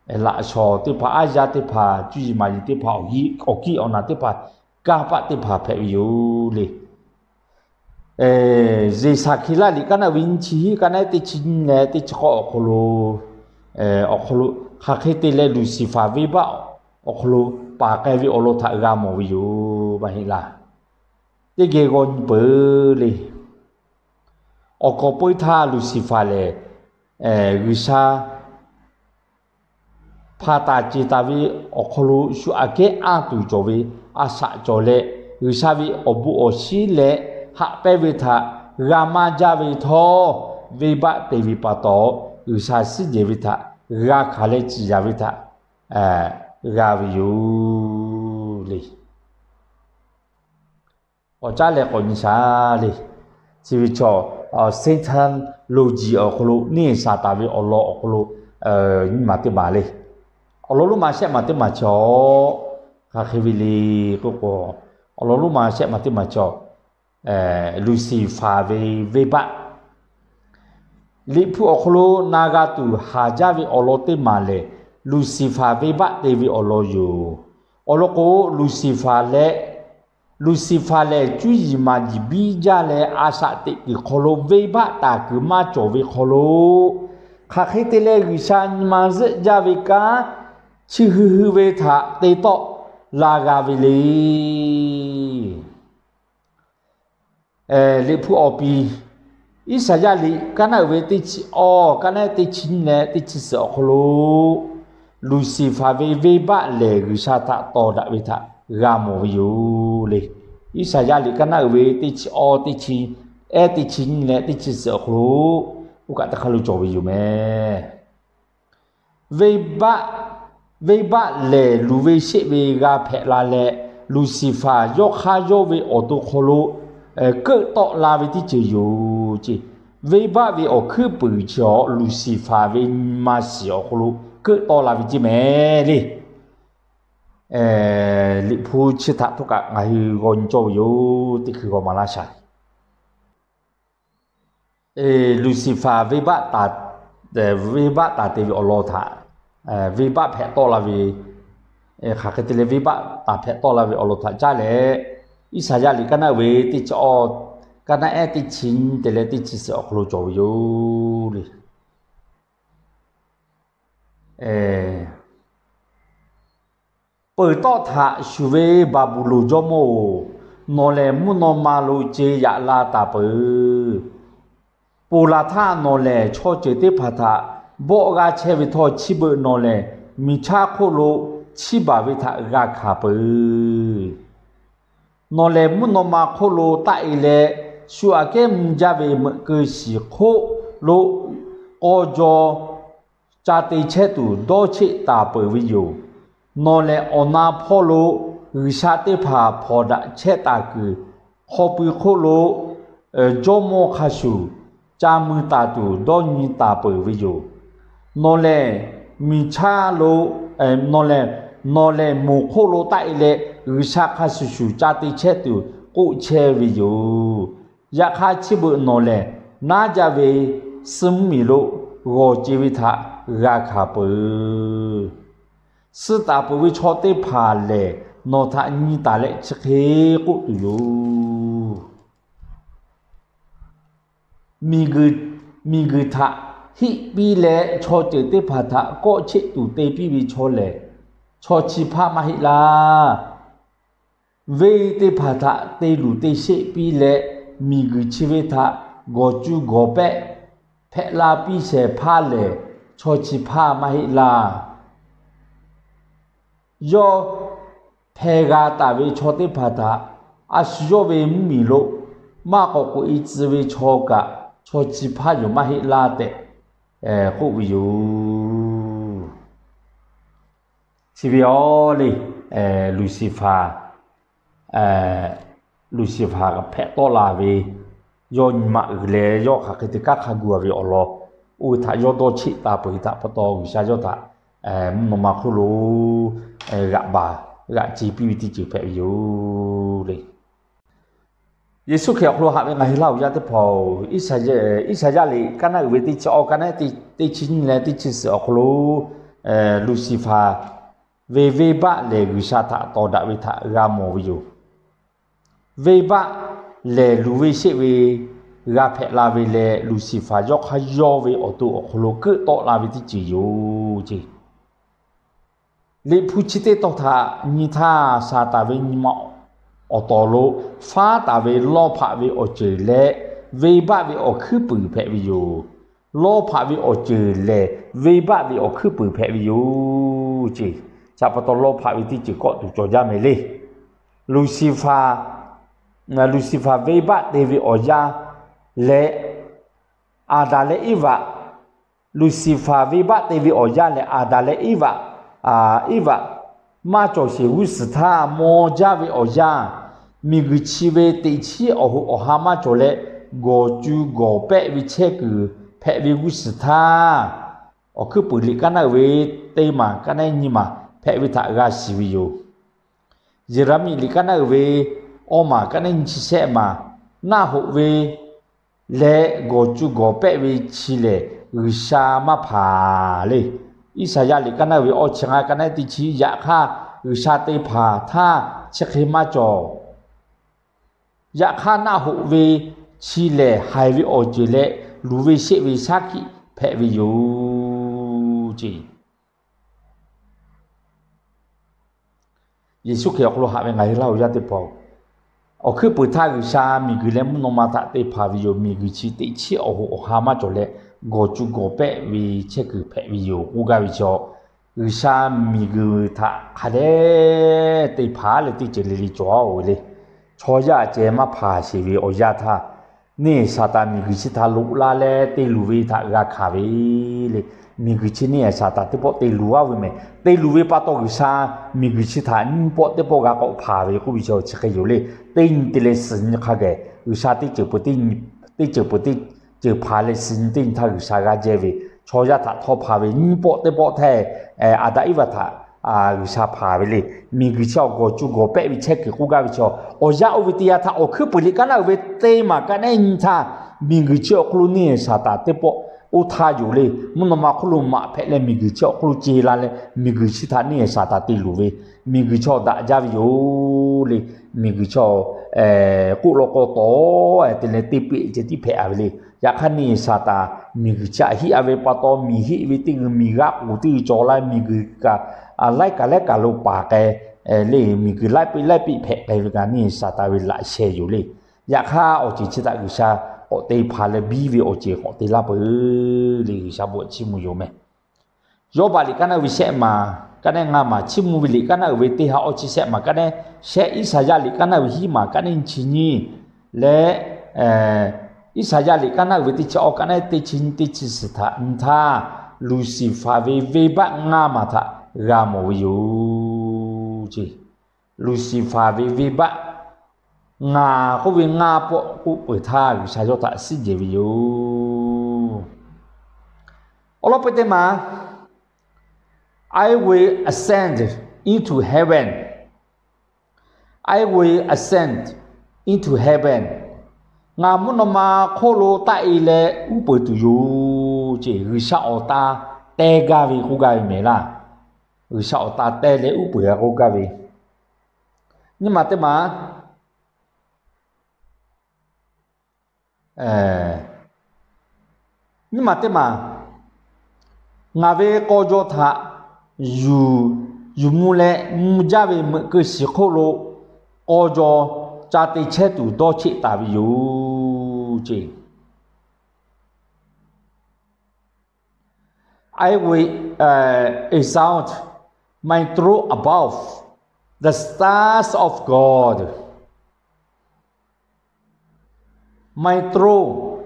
laꞈ shawˍ teˇ hpaˍ, aˉ yaˇ teˇ hpaˍ, cuˇ yiˍ maˍ yiˍ teˇ hpaˍ, awˬ kiˇ awˬ naˬ teˇ hpaˍ, kanˇ paˆ teˇ hpaˍ hpehꞈ ve yoˬ le. Yeˍsaˍhkeˍlaˆ liꞈ kaˉ naˆ ve nyiˇ chi hiˉ, kaˉ naˆ ehˉ teˇ chi nyiˇ leh teˇ chi k'awˇ awˬ hk'aw lo, awˬ hk'aw lo hk'aˬ hk'e te leh Luˍsiˍfaˍ venˇbaˆ awˬ hk'aw lo paˍ k'ai ve awˬ lawn htaꞈ g'a mawˬ ve yoˬ. Maˇ heˆ laˇ. Teˇ geh g'aw nyi peuˬ le. Awˬ kawꞈ peu-eˬ htaˇ Luˍsiˍfaˍ lehˬ, G'uiˬsha hpanˍ taˍ ceˬ taˍ ve awˬ hk'aw lo shu aꞈ kehˉ anˇ tuˬ cawˬ ve a shaꞈ cawˬ leh, G'uiˬsha ve awˬ bon awˬ shinˉ leh haꞈ pehnˇ ve htaꞈ g'a maˇ jaˇ ve htawˇ, venˇbaˆ te ve pa taw, G'uiˬsha suhˉ jehˬ ve htaꞈ g'a hkanˍ leh ciˍ yanˍ ve htaꞈ g'a ve yoˬ le. K'awꞈ caˉ leh k'awꞈ nyi shaˍ le. Chi ve chaw, Satan loˍ jiˬ awˬ hk'aw lo neˇ Saˍtanˍ ve awˬ lawn awˬ hk'aw lo nyi maˬ teˇ maˬ le. Awˬ lawn lonˉ ma shehˆ maˬ teˇ maˬ chaw, hk'aˬ hk'e ve le k'oˆ k'o, awˬ lawn lonˉ ma shehˆ maˬ teˇ maˬ chaw, Luˍsiˍfaˍ ve venˇbaˆ. Liꞈ hpu awˬ hk'aw lo na g'a tuˬ haˍ jaˇ ve awˬ lawn teˇ maˬ lehˬ, Luˍsiˍfaˍ venˇbaˆ te ve awˬ lawn yoˬ. Awˬ lawn k'o, Luˍsiˍfaˍ leh, Luˍsiˍfaˍ lehˬ cuˇ yiˍ maˍ yiˍ biˇ jaˇ leh, a shaꞈ teꞈ kuiˬ hk'aw lo venˇbaˆ taˍ kuiˬ maˇ cawˬ ve hk'aw lo, hk'aˬ hk'e te leh G'uiˬsha nyi ma zuhˆ jaˇ ve kanˉ chi hui hui ve htaꞈ te tawˆ la g'a ve le. Liꞈ hpu awˬ piˍ Iˉsaˍyaˆ liꞈ kaˉ naˆ uiˍ ve teˇ chi awˇ, kaˉ naˆ ehˉ teˇ chi nyiˇ leh teˇ chi suhˍ awˬ hk'aw lo, Luˍsiˍfaˍ ve venˇbaˆ lehˬ G'uiˬsha htaꞈ tawˍ daꞈ ve htaꞈ g'a mawˬ ve yoˬ le. Iˉsaˍyaˆ liꞈ kaˉ naˆ uiˍ ve teˇ chi awˇ, teˇ chi, ehˉ teˇ chi nyiˇ leh teˇ chi suhˍ awˬ hk'aw lo, oˇ kaꞈ teˇ hk'aˇ lo cawˬ ve yoˬ meh. Venˇbaˆ, venˇbaˆ lehˬ luˬ ve sheˆ ve g'a hpehꞈ la leh, Luˍsiˍfaˍ yawˇ hk'aˇ yawˇ ve awˬ to hk'aw lo keuˆ tawˆ la ve teˇ ceuˬ yoˬ ceˇ. Venˇbaˆ ve awˬ hkuiˉ puiˍ chi awˬ Luˍsiˍfaˍ ve nyi ma shiˍ awˬ hk'aw lo keuˆ tawˆ la ve ceˇ meh le. Liꞈ hpu chi htaꞈ htawˇ kaꞈ ngaˬ hui g'aw nyi cawˇ ve yoˬ. Teˇ hkui g'aw maˍ laˇ shaˍ. Luˍsiˍfaˍ venˇbaˆ taˍ, venˇbaˆ taˍ te ve awˬ lawn htaꞈ, venˇbaˆ hpehꞈ tawˆ la ve, hk'aˬ hk'e te leh venˇbaˆ taˍ hpehꞈ tawˆ la ve awˬ lawn htaꞈ caˇ leh, Iˉsaˍyaˆ liꞈ kaˉ naˆ uiˍ ve teˇ chi awˇ, kaˉ naˆ ehˉ teˇ chi nyiˇ te leh teˇ chi suhˍ awˬ hk'aw lo cawˬ ve yoˬ le. Peuˬ tawˆ htaꞈ shuˍ ve Baˍbuˍlonˍ jawˇmawˇ-oˬ, nawˬ lehˬ mvuhˇ naw ma lo ce yaꞈ la taˍ peuˬ. Ponˬ laˬ htaˇ nawˬ lehˬ chaw ceuˬ teˇ hpaˍ htaꞈ bawˆ g'aˇ chehˇ ve htawˇ, chi beuꞈ nawˬ lehˬ miˬ chaˇ hk'oˆ lo chiˇ baˬ ve htaꞈ g'a hkanˍ peuˬ. Nawˬ lehˬ mvuhˇ naw ma hk'oˆ lo taˆ e leh, shu aꞈ kehˉ mvuh jaˇ ve meuꞈ keu shiˍ hk'oˆ lo k'aw jaw ca te chehˇ tuˬ dawˇ cheˆ taˍ peuˬ ve yoˬ. Nawˬ lehˬ awˬ na hpawˇ lo G'uiˬsha teˇ hpaˍ hpawnˬ daꞈ chehˇ taˍ kuiˬ, hk'aw pui hk'oˆ lo jawˇmawˇ hk'a shuˍ ca mui taˍ tuˬ dawˇ nyi taˍ peuˬ ve yoˬ. Nawˬ lehˬ miˬ chaˇ lo, nawˬ lehˬ, nawˬ lehˬ moˬ hk'oˆ lo taˆ e leh, G'uiˬsha hk'a shuˍ shuˍ ca te chehˇ tuˬ k'oˆ chehˇ ve yoˬ. Yaꞈ hk'aˇ chi beuꞈ nawˬ lehˬ, naˉ jaˇ ve suh mvuhˇmiˬ lo g'awˬ ce ve htaꞈ g'a hkanˍ peuˬ. Suh taˍ peuˬ ve chaw teˇ hpaˍ lehˬ, nawˬ htaꞈ nyi taˍ leh chi hk'e k'oˆ tuˬ yoˬ. Miˬguiˬ, miˬguiˬ htaꞈ hiˆ piˇ leh chaw ceuˬ teˇ hpaˍ htaꞈ kawˆ cheˆ tuˬ te piˇ ve chaw lehˬ, chaw chi hpaˇ maˇ heˆ laˇ. Venˇ teˇ hpaˍ htaꞈ te luˬ te sheˆ piˇ leh, miˬguiˬ chi ve htaꞈ gawˬ cu gawˬ pehˆ hpehꞈ la piˇ shehˍ hpaˇ lehˬ, chaw chi hpaˇ maˇ heˆ laˇ. Yawˇ hpeh g'a taˍ ve chaw teˇ hpaˍ htaꞈ a shu yawˇ ve mvuhˇmiˬ lo maˇ k'awꞈ k'oꞈ e tcuh ve chaw kaꞈ, chaw chi hpaˇ yoˬ maˇ heˆ laˇ tehꞈ k'oˆ ve yoˬ. Chi ve aˬ le, Luˍsiˍfaˍ, Luˍsiˍfaˍ hpehꞈ tawˆ la ve, yawˇ nyi ma uiˍ leh yawˇ hk'aˬ hk'e te kanˉ hk'a gu a ve awˬ lawn, oˇ ve htaꞈ yawˇ dawˇ cheˆ taˍ peuˬ ve htaꞈ pa taw G'uiˬsha yawˇ htaꞈ mvuhˇ naw ma hk'oˆ lo g'aꞈ baˬ g'aꞈ ce piˇ ve teˇ ceuˬ hpehꞈ ve yoˬ le. Yeˍsuˆ Hkriꞈ awˬ hk'aw lo haꞈ ve ngaˬ hui laˇ awˬ yaˇ teˇ hpaˍ-oˬ, Iˉsaˍyaˆ liꞈ kaˉ naˆ uiˍ ve teˇ chi awˇ, kaˉ naˆ teˇ chi nyiˇ leh teˇ chi suhˍ awˬ hk'aw lo Luˍsiˍfaˍ ve venˇbaˆ lehˬ G'uiˬsha htaꞈ tawˍ daꞈ ve htaꞈ g'a mawˬ ve yoˬ. Venˇbaˆ lehˬ luˬ ve sheˆ ve g'a hpehꞈ la ve leh, Luˍsiˍfaˍ yawˇ hk'aˇ yawˇ ve awˬ to awˬ hk'aw lo keuˆ tawˆ la ve teˇ ceuˬ yoˬ ce. Liꞈ hpu chi teˇ tawn htaꞈ nyi htaˇ, Saˍtanˍ ve nyi ma awˬ tawˍ lo faˉ taˍ ve lawˇ hpaꞈ ve awˬ ceuˬ leh venˇbaˆ ve awˬ hkuiˉ puiˍ hpehꞈ ve yoˬ. Lawˇ hpaꞈ ve awˬ ceuˬ lehˬ venˇbaˆ ve awˬ hkuiˉ puiˍ hpehꞈ ve yoˬ ce. Chi pa taw lawˇ hpaꞈ ve teˇ ceuˬ kawˆ tuˬ cawˬ jaˇ mehˍ le. Luˍsiˍfaˍ, Luˍsiˍfaˍ venˇbaˆ te ve awˬ yanˇ leh Aˍdanˍ leh Eˇvaꞈ, Luˍsiˍfaˍ venˇbaˆ te ve awˬ yanˇ lehˬ Aˍdanˍ leh Eˇvaꞈ, Eˇvaꞈ maˇ cawˬ sheˍ g'uˇ suhˍ htaˇ maw jaˇ ve awˬ yanˇ, miˬguiˬ chi ve teꞈ chiˉ awˬ hoꞈ awˬ ha maˇ cawˬ leh, gawˬ cu gawˬ pehˆ ve chehˇ kuiˬ hpehꞈ ve g'uˇ suhˍ htaˇ, Awˬ hkuiˉ puiˍ liꞈ kaˉ naˆ uiˍ ve teˇ maˬ kaˉ naˆ nyiˇ maˬ hpehꞈ ve htaꞈ g'a shiˍ ve yoˬ. Yeˍraˍmiˆ liꞈ kaˉ naˆ uiˍ ve awˇ maˬ kaˉ naˆ nyiˇ chi shehˆ maˬ, naˆ hoꞈ ve leh gawˬ cu gawˬ pehˆ ve chi lehˬ G'uiˬsha maˇ hpanˍ le. Iˉsaˍyaˆ liꞈ kaˉ naˆ uiˍ ve awˇ chi ngaˇ kaˉ naˆ teˇ chi, yaꞈ hk'aˇ G'uiˬsha te hpanˍ htaˇ chi hk'e maˇ cawˬ. Yaꞈ hk'aˇ naˆ hoꞈ ve chi lehˬ haiˬ ve awˬ ceuˬ leh luˬ ve sheˆ ve shaˉ hkiˆ hpehꞈ ve yoˬ ce. Yeˍsuˆ Hkriꞈ awˬ hk'aw lo haꞈ ve ngaˬ hui laˇ awˬ yaˇ teˇ hpaˍ-oˬ, awˬ hkuiˉ puiˍ htaˇ G'uiˬsha miˬguiˬ leh mvuhˇ naw ma htaꞈ te hpanˍ ve yoˬ. Miˬguiˬ chi teꞈ chiˉ awˬ hoꞈ awˬ ha maˇ cawˬ leh, gawˬ cu gawˬ pehˆ ve chehˇ kuiˬ hpehꞈ ve yoˬ k'oˆ gaˇ ve chaw, G'uiˬsha miˬguiˬ htaꞈ hk'a dehꞈ te hpanˍ leh teˇ ceuˬ le le cawˬ-a-oˬ ve le. Chaw yaˇ ceh maˇ hpanˍ sheˍ ve awˬ yanˇ htaˇ, neˇ Saˍtanˍ miˬguiˬ chi htaꞈ loꞈ la leh te luˬ ve htaꞈ g'a hkanˍ ve le. Miˬguiˬ chi neˇ Saˍtanˍ teˇ pawˆ te luˬ-a ve mehˍ. Te luˬ ve pa taw G'uiˬsha miˬguiˬ chi htaꞈ nyiˇ pawˆ teˇ pawˆ g'a k'awꞈ hpanˍ ve k'oˆ ve chaw chi hk'e yoˬ le. Teˇ nyi te leh suhˍ nyi hk'a geh G'uiˬsha teˇ ceuˬ peuˬ teˇ nyi, teˇ ceuˬ peuˬ teˇ ceuˬ hpanˍ leh suhˍ nyi teˇ nyi htaˇ G'uiˬsha g'a jehˇ ve chaw yaˇ htaꞈ htawˇ hpanˍ ve nyiˇ pawˆ teˇ pawˆ htaˇ, Aˍdanˍ Eˇvaꞈ htaꞈ G'uiˬsha hpanˍ ve le. Miˬguiˬ chi awˬ gawˬ cu gawˬ pehˆ ve chehˇ kuiˬ k'oˆ gaˇ ve chaw, awˬ yanˇ oˇ ve teˇ yanˇ htaˇ awˬ hkuiˉ puiˍ liꞈ kaˉ naˆ uiˍ ve teˇ maˬ kaˉ naˆ nyiˇ htaˇ, miˬguiˬ chi awˬ hk'aw lo neˇ Saˍtanˍ teˇ pawˆ oˇ htaˇ yoˬ le. Mvuhˇ naw ma hk'oˆ lo maꞈ hpehꞈ leh miˬguiˬ chi awˬ hk'aw lo ce la leh miˬguiˬ chi htaꞈ neˇ Saˍtanˍ te luˬ ve, miˬguiˬ chaw daꞈ jaˇ ve yoˬ le. Miˬguiˬ chaw k'oˆ law k'aw taw te leh teˇ peꞈ ceh tiˉ hpehꞈ-a ve le. Yaꞈ hk'aˇ neˇ Saˍtanˍ miˬguiˬ chi htaꞈ hiˆ-a ve pa taw, miˬ heˆ ve teˇ g'uiˬ miˬ g'aˆ k'oˍ teˇ g'uiˬ cawˬ la, miˬguiˬ kaꞈ laiˉ kaꞈ laiˉ kaꞈ lo paˍ k'ai le, miˬguiˬ laiˉ peˆ laiˉ peˆ hpehꞈ k'ai ve kaꞈ neˇ Saˍtanˍ ve laꞈ sheh yoˬ le. Yaꞈ hk'aˇ awˬ ceuˬ chi htaꞈ G'uiˬsha k'awꞈ te hpanˍ leh biˇ ve awˬ ceuˬ k'awꞈ te laˇ peuˬ le. G'uiˬsha bvuhꞈ chiˇ mvuh yoˬ mehˍ. Yawˇbaˆ liꞈ kaˉ naˆ uiˍ ve shehˆ maˬ kaˉ naˆ ngaˇ maˬ, Chiˇ mvuh ve liꞈ kaˉ naˆ uiˍ ve teˇ ha awˇ chi shehˆ maˬ kaˉ naˆ shehˆ, Iˉsaˍyaˆ liꞈ kaˉ naˆ uiˍ ve hiˉ maˬ kaˉ naˆ nyiˇ chi nyiˇ leh, Iˉsaˍyaˆ liꞈ kaˉ naˆ uiˍ ve teˇ chi awˇ kaˉ naˆ teˇ chi nyiˇ teˇ chi suhˍ htaꞈ nyi htaˇ, Luˍsiˍfaˍ ve venˇbaˆ ngaˇ maˬ htaꞈ g'a mawˬ ve yoˬ ce. Luˍsiˍfaˍ ve venˇbaˆ ngaˬ k'oˆ ve ngaˇ pawˆ k'oˆ peuˬ htaˇ, G'uiˬsha yawˇ htaꞈ shiˉ jehˬ ve yoˬ. Awˬ lawn peu teˇ maˬ, I will ascend into heaven. I will ascend into heaven. Ngaˬ mvuhˇ naw ma hk'oˆ lo taˆ e leh uˉ peunˍ tuˬ yoˬ ce. G'uiˬsha awˬ ta teh gaˇ ve k'oˆ gaˇ ve mehˍ laˇ. G'uiˬsha awˬ ta teh leh uˉ peunˍ g'a k'oˆ gaˇ ve. Nyiˇ maˬ teˇ maˬ, nyiˇ maˬ teˇ maˬ, ngaˬ ve k'aw jaw htaꞈ yuˬ, yuˬ mvuh leh mvuh jaˇ ve meuꞈ keu shiˍ hk'oˆ lo k'aw jaw ca te chehˇ tuˬ dawˇ cheˆ taˍ ve yoˬ ce. I will exalt my throne above the stars of God. My throne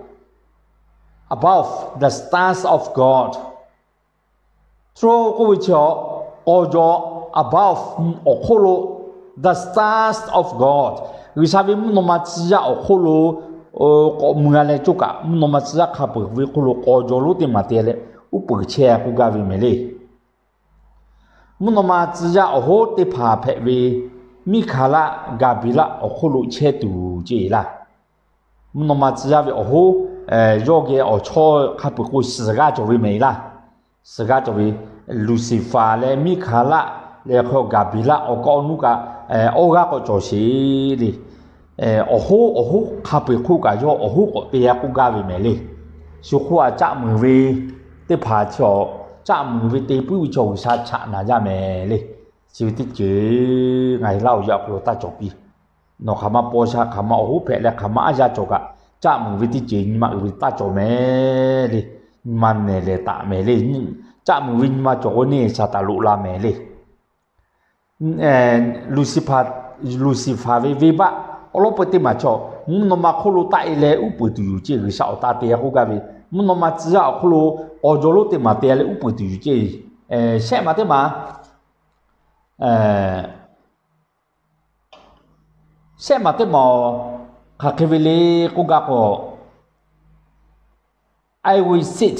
above the stars of God. Throne k'oˆ ve chi awˬ, k'aw jaw, above, awˬ hk'oˆ lo, the stars of God, G'uiˬsha ve mvuhˇ naw ma tcuh yaˇ awˬ hk'oˆ lo k'awꞈ mui g'a leh cawˇ kaꞈ, mvuhˇ naw ma tcuh yaˇ hk'a peu-eˬ ve hk'oˆ lo k'aw jaw lonˉ teˇ maˬ te leh uˉ peunˍ chehˇ k'oˆ gaˇ ve mehˍ le. Mvuhˇ naw ma tcuh yaˇ awˬ hoˉ teˇ hpaˍ hpehꞈ ve, Miˉhkaˍlaˆ, Gaˍbeˍlaˆ awˬ hk'oˆ lo chehˇ tuˬ ce laˇ. Mvuhˇ naw ma tcuh yaˇ ve awˬ hoˉ, yawˇ geh awˬ chawˇ hk'a peu-eˬ k'o suhˍ g'aˇ cawˬ ve mehˍ laˇ. Suhˍ g'aˇ cawˬ ve, Luˍsiˍfaˍ leh Miˉhkaˍlaˆ leh hk'a Gaˍbeˍlaˆ awˬ kaꞈ awˬ nuˇ kaꞈ awˇ g'aˇ k'awꞈ cawˬ sheˍ le. Awˬ hoˉ, awˬ hoˉ hk'a peu-eˬ hk'oˆ kaꞈ yawˇ awˬ hoˉ k'awꞈ te g'a k'oˆ gaˇ ve mehˍ le. Shu hk'oˆ a caˆ muiˬ ve teˇ hpaˍ chi awˬ, caˆ muiˬ ve te puiˉ ve chaw G'uiˬsha chaꞈ naˍ jaˇ mehˍ le. Chi ve teˇ ceuˬ ngaˬ hui Laˇ huˍ yaˇ awˬ hk'aw lo taˇ cawˬ piˇ. Nawˬ hk'aˬ ma paw sha, hk'aˬ ma awˬ hoˉ hpehꞈ leh hk'aˬ ma aˉ yaˇ cawˬ kaꞈ, caˆ muiˬ ve teˇ ceuˬ nyi ma uiˍ ve taˇ cawˬ mehˍ le. Nyi ma nehˬ lehˬ taˍ mehˍ le. Caˆ muiˬ ve nyi ma cawˬ k'o neˇ Saˍtanˍ loꞈ la mehˍ le. Luˍsiˍfaˍ ve venˇbaˆ awˬ lawn peu teˇ maˬ chaw, mvuhˇ naw ma hk'oˆ lo taˆ e leh uˉ peunˍ tuˬ yoˬ ce. G'uiˬsha awˬ ta te g'a k'oˆ gaˇ ve, mvuhˇ naw ma tcuh yaˇ awˬ hk'oˆ lo k'aw jaw lonˉ teˇ maˬ te leh uˉ peunˍ tuˬ yoˬ ce. Shehˆ maˬ teˇ maˬ, shehˆ maˬ teˇ maˬ, hk'aˬ hk'e ve le k'oˆ gaˇ k'o, I will sit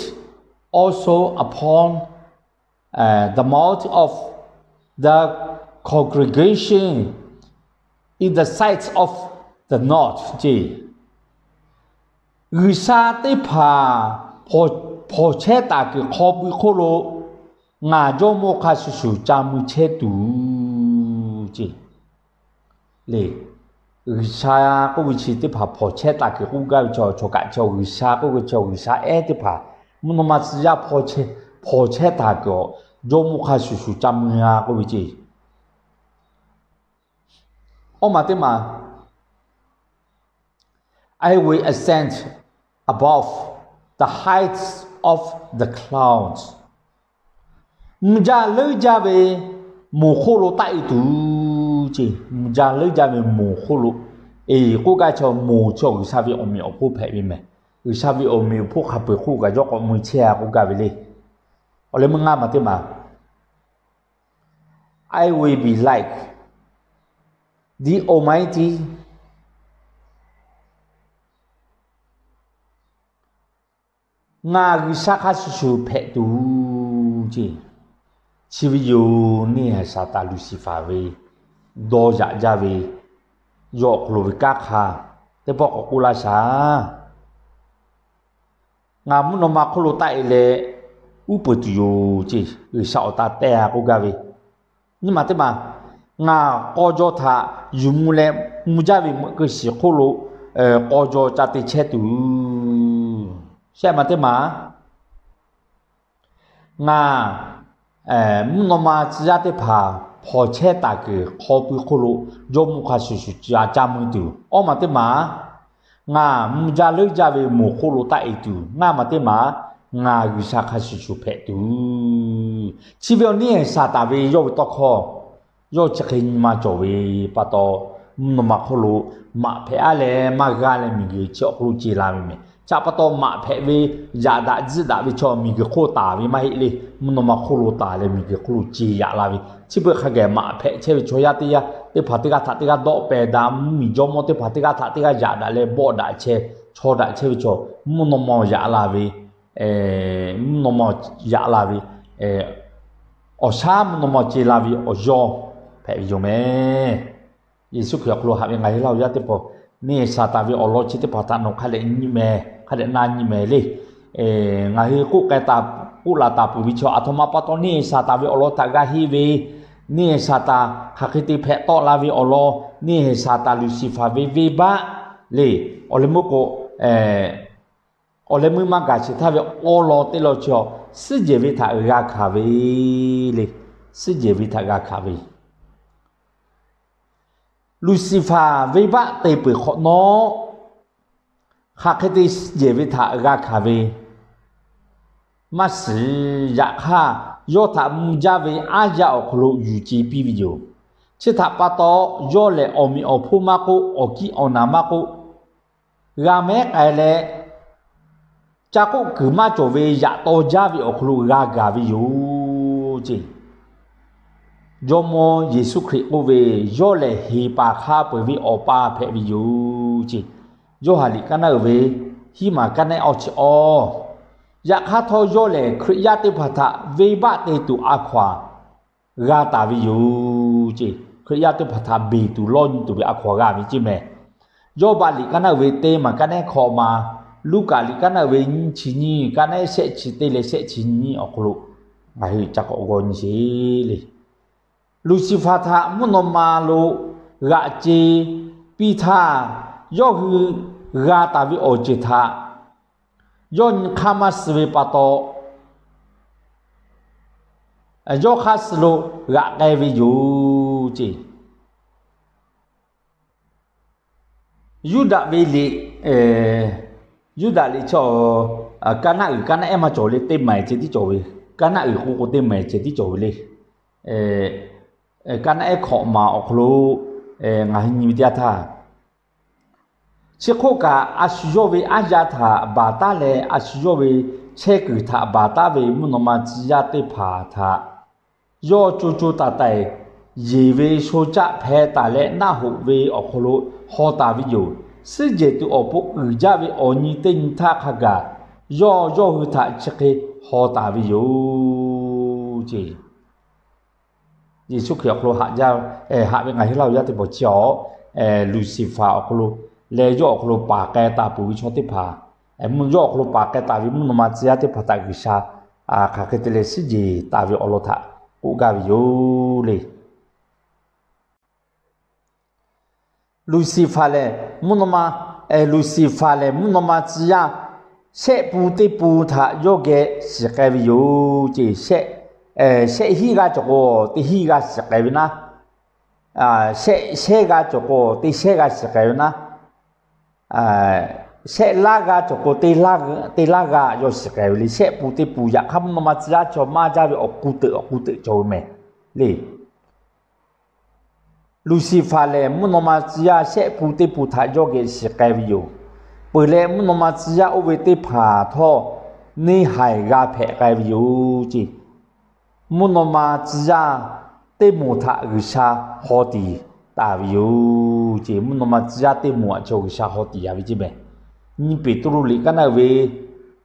also upon the mount of the congregation in the sight of the Lord ce. G'uiˬsha teˇ hpaˍ hpawnˬ chehˇ taˍ kuiˬ hk'aw pui hk'oˆ lo ngaˬ jawˇmawˇ hk'a shuˍ shuˍ ca mui chehˇ tuˬ ce le. G'uiˬsha k'oˆ ve chi teˇ hpaˍ hpawnˬ chehˇ taˍ kuiˬ k'oˆ gaˇ ve chaw, chaw kaꞈ chaw G'uiˬsha k'oˆ ve chaw, G'uiˬsha ehˉ teˇ hpaˍ mvuhˇ naw ma tcuh yaˇ hpawnˬ chehˇ taˍ kuiˬ awˬ jawˇmawˇ hk'a shuˍ shuˍ ca mui g'a k'oˆ ve ce. Awˇ maˬ teˇ maˬ, I will ascend above the heights of the clouds. Mvuh jaˇ leuˉ jaˇ ve moˬ hk'oˆ lo taˆ e tuˬ ce. Mvuh jaˇ leuˉ jaˇ ve moˬ hk'oˆ lo, eˬ k'oˆ gaˇ chaw moˬ chaw G'uiˬsha ve awˬ meꞈ awˬ hponˇ hpehꞈ ve mehˍ. G'uiˬsha ve awˬ meꞈ awˬ hponˇ hk'a peu-eˬ hk'oˆ kaꞈ yawˇ k'awꞈ mui chehˇ a k'oˆ gaˇ ve le. Awˬ leh meuˇ ngaˇ maˬ teˇ maˬ, I will be like the Almighty. Ngaˬ G'uiˬsha hk'a shuˍ shuˍ hpehꞈ tuˬ ce. Chi ve yoˬ neˇ Saˍtanˍ Luˍsiˍfaˍ ve dawˇ yaꞈ jaˇ ve, yawˇ awˬ hk'aw lo ve kanˉ hk'a teˇ pawˆ k'awꞈ k'oˆ laˇ shaˍ. Ngaˬ mvuhˇ naw ma hk'oˆ lo taˆ e leh uˉ peunˍ tuˬ yoˬ ce. G'uiˬsha awˬ ta teh a k'oˆ gaˇ ve, nyiˇ maˬ teˇ maˬ, ngaˬ k'aw jaw htaꞈ yuˬ mvuh leh mvuh jaˇ ve meuꞈ keu shiˍ hk'oˆ lo k'aw jaw ca te chehˇ tuˬ. Shehˆ maˬ teˇ maˬ, ngaˬ mvuhˇ naw ma tcuh yaˇ teˇ hpaˍ hpawnˬ chehˇ taˍ kuiˬ hk'aw pui hk'oˆ lo jawˇmawˇ hk'a shuˍ shuˍ ca mui tuˬ. Awˇ maˬ teˇ maˬ, ngaˬ mvuh jaˇ leuˉ jaˇ ve moˬ hk'oˆ lo taˆ e tuˬ. Ngaˇ maˬ teˇ maˬ, ngaˬ G'uiˬsha hk'a shuˍ shuˍ hpehꞈ tuˬ. Chi ve awˬ neˇ Saˍtanˍ ve yawˇ ve tawˇ hkawˇ, yawˇ chi hk'e nyi ma cawˬ ve pa taw, mvuhˇ naw ma hk'oˆ lo maꞈ hpehꞈ-a leh maˇ g'aˇ leh miˬguiˬ chi awˬ hk'aw lo ce la ve mehˬ. Chi pa taw maꞈ hpehꞈ ve, yaꞈ daꞈ tzuhˆ daꞈ ve chaw miˬguiˬ hk'oˆ taˍ ve maˇ heˆ le. Mvuhˇ naw ma hk'oˆ lo taˍ leh miˬguiˬ hk'oˆ lo ce yaꞈ la ve. Chi beuꞈ hk'a gaˬ maꞈ hpehꞈ chehˇ ve chaw yaˇ teˇ g'aˇ teˇ hpaˍ teˇ g'aˇ htaꞈ teˇ g'aˇ dawˆ pehˍ daꞈ, mvuhˇmiˬ jawˇmawˇ teˇ hpaˍ teˇ g'aˇ htaꞈ teˇ g'aˇ yaꞈ daꞈ leh bawˆ daꞈ chehˇ, chaw daꞈ chehˇ ve chaw, mvuhˇ naw ma yaꞈ la ve, mvuhˇ naw ma yaꞈ la ve, awˬ shaˉ mvuhˇ naw ma ce la ve awˬ yawˇ hpehꞈ ve yoˬ mehˬ. Yeˍsuˆ Hkriꞈ awˬ hk'aw lo haꞈ ve ngaˬ hui Laˇ huˍ yaˇ teˇ hpaˍ, neˇ Saˍtanˍ ve awˬ lawn chi teˇ hpaˍ htaꞈ nawˬ hk'a dehꞈ nyi mehˍ, hk'a dehꞈ na nyi mehˍ le. Ngaˬ hui k'oˆ k'ai taˍ, k'oˆ laˬ taˍ peuˬ ve chaw, aˬ htoꞈ ma pa taw neˇ Saˍtanˍ ve awˬ lawn htaꞈ g'a henˇ ve, neˇ Saˍtanˍ hk'aˬ hk'e te hpehꞈ tawˆ la ve awˬ lawn, neˇ Saˍtanˍ Luˍsiˍfaˍ ve venˇbaˆ le. Awˬ leh meuˇ k'o, awˬ leh meuˇ maˇ gaˬ sheˍ htaˇ ve awˬ lawn teˇ lawn chi, suhˉ jehˬ ve htaꞈ g'a hkanˍ ve le. Suhˉ jehˬ ve htaꞈ g'a hkanˍ ve Luˍsiˍfaˍ venˇbaˆ te peuˬ hk'awꞈ nawˉ, hk'aˬ hk'e te suhˉ jehˬ ve htaꞈ g'a hkanˍ ve maˇ shiˍ. Yaꞈ hk'aˇ, yawˇ htaꞈ mvuh jaˇ ve aˉ yaˇ awˬ hk'aw lo yuˬ ce piˇ ve yoˬ. Chi htaꞈ pa taw, yawˇ lehˬ awˬ meꞈ awˬ hponˇ maˇ k'oˆ, awˬ kiˇ awˬ naˍ maˇ k'oˆ, g'a mehˉ k'ai leh, ca k'oˆ kuiˬ maˇ cawˬ ve yaꞈ taw jaˇ ve awˬ hk'aw lo g'a gaˬ ve yoˬ ce. Jawˇmawˇ Yeˍsuˆ Hkriꞈ k'oˆ ve, yawˇ lehˬ heˍ paˍ hk'a peu-eˬ ve Awˬ pa hpehꞈ ve yoˬ ce. Yoˇhanˬ liꞈ kaˉ naˉ uiˍ ve hiˉ maˬ kaˉ naˉ awˇ chi awˇ. Yaꞈ hk'aˇ htawˇ, yawˇ lehˬ Hkriꞈ yaˇ teˇ hpaˍ htaꞈ venˇbaˆ te tuˬ a hkaw-anˬ g'a taˍ ve yoˬ ce. Hkriꞈ yaˇ teˇ hpaˍ htaꞈ beˬ tuˬ lawˇ nyi tuˬ ve a hkaw-anˬ g'a ve ce mehˬ. Yawˇbaˆ liꞈ kaˉ naˉ uiˍ ve teˇ maˬ kaˉ naˉ hkawꞈ maˬ, Luˉkaꞈ liꞈ kaˉ naˉ uiˍ ve nyiˇ chi nyiˇ, kaˉ naˉ shehˆ chi teˇ leh shehˆ chi nyiˇ awˬ hk'aw lo ngaˬ hui ca k'awꞈ g'aw nyi sheˍ le. Luˍsiˍfaˍ htaꞈ mvuhˇ naw ma lo g'aꞈ ce piˇ htaˇ, yawˇ hui g'a taˍ ve awˬ ceuˬ htaꞈ yawˇ nyi hk'aˇ maˇ suh ve pa taw, yawˇ hk'aˇ suh lo g'aꞈ k'ai ve yoˬ ce. Yuˇdaꞈ ve liꞈ, Yuˇdaꞈ liꞈ chi, kaˉ naˉ uiˍ kaˉ naˉ ehˉ maˇ cawˬ le, teˇ maˬ ceh tiˉ cawˬ ve. Kaˉ naˉ uiˍ k'o k'o teˇ maˬ ceh tiˉ cawˬ ve le. Kaˉ naˉ ehˉ hkawꞈ maˬ awˬ hk'aw lo ngaˬ hui nyi ve teˇ yanˇ htaˇ, chi hk'oˆ kaꞈ, a shu yawˇ ve aˉ yaˇ htaꞈ baˬ taˉ leh, a shu yawˇ ve chehˇ kuiˬ htaꞈ baˬ taˉ ve mvuhˇ naw ma tcuh yaˇ teˇ hpaˍ htaꞈ yawˇ co co taiˍ taiˍ yeˬ ve sho caˆ hpeh taˍ leh naˆ hoꞈ ve awˬ hk'aw lo haw taˍ ve yoˬ. Suhˉ jehˬ tuˬ awˬ pon uiˍ jaˇ ve awˬ nyi teˇ nyi htaˇ hk'a gaˬ, yawˇ yawˇ hui htaꞈ chi hk'e haw taˍ ve yoˬ ce. Yeˍsuˆ Hkriꞈ awˬ hk'aw lo haꞈ jaˇ, haꞈ ve ngaˬ hui Laˇ huˍ yaˇ teˇ hpaˍ chi awˬ, Luˍsiˍfaˍ awˬ hk'aw lo leh yawˇ awˬ hk'aw lo paˍ k'ai taˍ peuˬ ve chaw teˇ hpaˍ, mvuhˇ yawˇ awˬ hk'aw lo paˍ k'ai taˍ ve mvuhˇ naw ma tcuh yaˇ teˇ hpaˍ htaꞈ G'uiˬsha hk'aˬ hk'e te leh suhˉ jehˬ taˍ ve awˬ lawn htaꞈ k'oˆ gaˇ ve yoˬ le. Luˍsiˍfaˍ lehˬ mvuhˇ naw ma, Luˍsiˍfaˍ lehˬ mvuhˇ naw ma tcuh yaˇ shehˆ pun teˇ pun htaꞈ yawˇ geh shiˍ k'ai ve yoˬ ce. Shehˆ hiˆ g'aˇ cawˬ k'o, teˇ hiˆ g'aˇ shiˍ k'ai ve naˉ, shehˆ shehˇ g'aˇ cawˬ k'o, teˇ shehˇ g'aˇ shiˍ k'ai ve naˉ, shehˆ laˇ g'aˇ cawˬ k'o, teˇ laˇ g'aˇ yawˇ shiˍ k'ai ve le. Shehˆ pun teˇ pun. Yaꞈ hk'aˇ mvuhˇ naw ma tcuh yaˇ chaw maˇ jaˇ ve awˬ k'u teuꞈ awˬ k'u teuꞈ cawˬ ve mehˬ le. Luˍsiˍfaˍ lehˬ mvuhˇ naw ma tcuh yaˇ shehˆ pun teˇ pun htaꞈ yawˇ geh shiˍ k'ai ve yoˬ. Peuˬ leh mvuhˇ naw ma tcuh yaˇ oˇ ve teˇ hpaˍ htawˇ neˇ haiˬ g'a hpehꞈ k'ai ve yoˬ ce. Mvuhˇ naw ma tcuh yaˇ teˇ moˍ htaꞈ G'uiˬsha haw tiˍ taˍ ve yoˬ ce. Mvuhˇ naw ma tcuh yaˇ teˇ moˍ htaꞈ chaw G'uiˬsha haw tiˍ ya ve ce mehˬ. Nyiˇ Peˍtruˆ liꞈ kaˉ naˆ uiˍ ve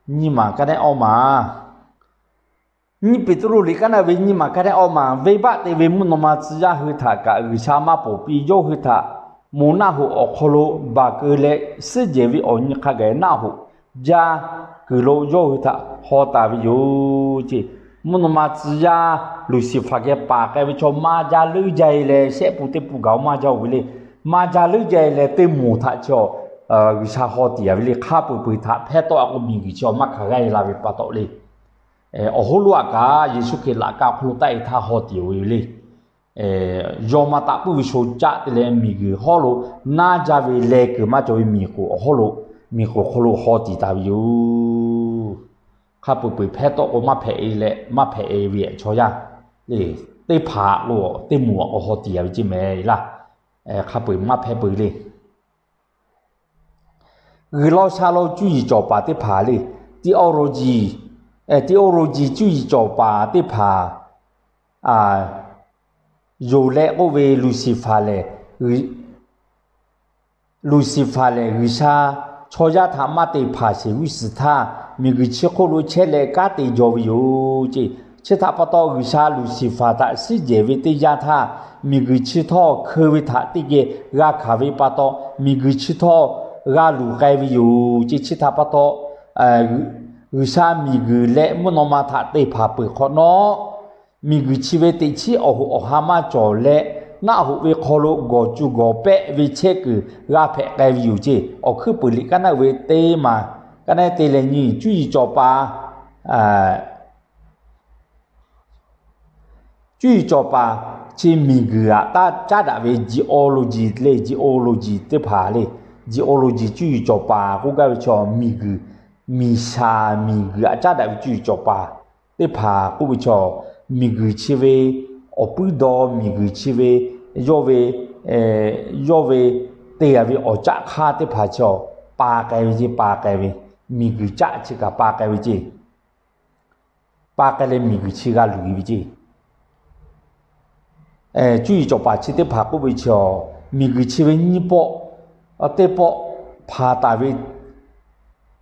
nyiˇ maˬ kaˉ naˆ ehˉ awˇ maˬ, nyiˇ Peˍtruˆ liꞈ kaˉ naˆ uiˍ ve nyiˇ maˬ kaˉ naˆ ehˉ awˇ maˬ, venˇbaˆ te ve mvuhˇ naw ma tcuh yaˇ hui htaꞈ kaꞈ G'uiˬsha maˇ ponˬ piˇ. Yawˇ hui htaꞈ moˍ naˆ hoꞈ awˬ hk'aw lo baˬ keu leh, suhˉ jehˬ ve awˬ nyi hk'a gaˬ naˆ hoꞈ jaˇ kuiˬ lo yawˇ hui htaꞈ haw taˍ ve yoˬ ce. Mvuhˇ naw ma tcuh yaˇ Luˍsiˍfaˍ geh paˍ k'ai ve chaw maˇ jaˇ leuˉ jaˇ-e leh, shehˆ pun teˇ pun gaˬ-oˬ maˇ jaˇ-oˬ ve le. Maˇ jaˇ leuˉ jaˇ-e leh teˇ moˍ htaꞈ chaw G'uiˬsha haw tiˍ ya ve le. Hk'a peu-eˬ peu-eˬ htaꞈ hpehˇ tawˆ-a k'o, miˬguiˬ chi awˬ maˇ hkanˍ g'aˇ-e la ve pa taw le. Awˬ hoˉ lonˉ aꞈ kaꞈ Yeˍsuˆ Hkriꞈ laꞈ ka awˬ hk'aw lo taˆ-e htaˇ haw tiˍ-oˬ ve le. Yawˇ maˇ taꞈ puiˉ ve sho caˆ te leh miˬguiˬ hawˉ lo naˇ jaˇ ve leh kuiˬ maˇ cawˬ ve miˬ k'oˍ awˬ hawˉ lo, miˬ k'oˍ hk'aw lo haw tiˍ taˍ ve yoˬ. hk'a peu-eˬ peu-eˬ hpehˇ tawˆ k'o maˇ hpehꞈ e leh, maˇ hpehꞈ e ve chaw yaˇ le, teˇ hpaˍ k'o teˇ moˍ a k'o haw tiˍ a ve ceˇ mehˍ laˇ. Hk'a peu-eˬ maˇ hpehˇ peu-eˬ le. G'uiˬ law sha law cuˇ yiˍ cawˬ paˍ teˇ hpaˍ le, theology, theology cuˇ yiˍ cawˬ paˍ teˇ hpaˍ yonˍ leh k'oˆ ve, Luˍsiˍfaˍ lehˬ, Luˍsiˍfaˍ lehˬ G'uiˬsha chaw yaˇ htaꞈ maˇ te hpanˍ sheˍ g'uˇ suhˍ htaˇ, miˬguiˬ chi hk'oˆ lo chehˇ leh kanˉ te jaw ve yoˬ ceˇ. Chi htaꞈ pa taw, G'uiˬsha Luˍsiˍfaˍ htaꞈ suhˉ jehˬ ve teˇ yanˇ htaˇ, miˬguiˬ chi htawˇ hkeu ve htaꞈ teˇ geh g'a hkanˍ ve pa taw, miˬguiˬ chi htawˇ g'a luˬ k'ai ve yoˬ ceˇ. Chi htaꞈ pa taw, G'uiˬsha miˬguiˬ leh mvuhˇ naw ma htaꞈ te hpanˍ peuˬ hk'awꞈ nawˉ, miˬguiˬ chi ve teꞈ chiˉ awˬ hoꞈ awˬ ha maˇ cawˬ leh, naˆ hoꞈ ve hk'aw lo gawˬ cu gawˬ pehˆ ve chehˇ kuiˬ g'a hpehꞈ k'ai ve yoˬ ceˇ. Awˬ hkuiˉ peuˬ liꞈ kaˉ naˆ ve teˇ maˬ, kaˉ naˆ te leh nyi, cuˇ yiˍ cawˬ paˍ, cuˇ yiˍ cawˬ paˍ chi miˬguiˬ aꞈ taˇ caˉ daꞈ ve, geology le, geology teˇ hpaˍ le, geology cuˇ yiˍ cawˬ paˍ k'oˆ gaˇ ve chaw, miˬguiˬ, miˬ shaˍ miˬguiˬ aꞈ caˉ daꞈ ve cuˇ yiˍ cawˬ paˍ teˇ hpaˍ k'oˆ ve chaw, miˬguiˬ chi ve awˬ puiˉ daw, miˬguiˬ chi ve yawˇ ve, yawˇ ve te gaˇ ve awˬ caˆ hk'aˇ teˇ hpaˍ chaw, pa k'ai ve ceˇ, pa k'ai ve, miˬguiˬ caˆ chi kaꞈ pa k'ai ve ceˇ. Pa k'ai leh miˬguiˬ chi g'a luˬ e ve ceˇ. Cuˇ yiˍ cawˬ paˍ chi teˇ hpaˍ k'oˆ ve chaw, miˬguiˬ chi ve nyiˇ pawˆ teˇ pawˆ hpanˍ taˍ ve,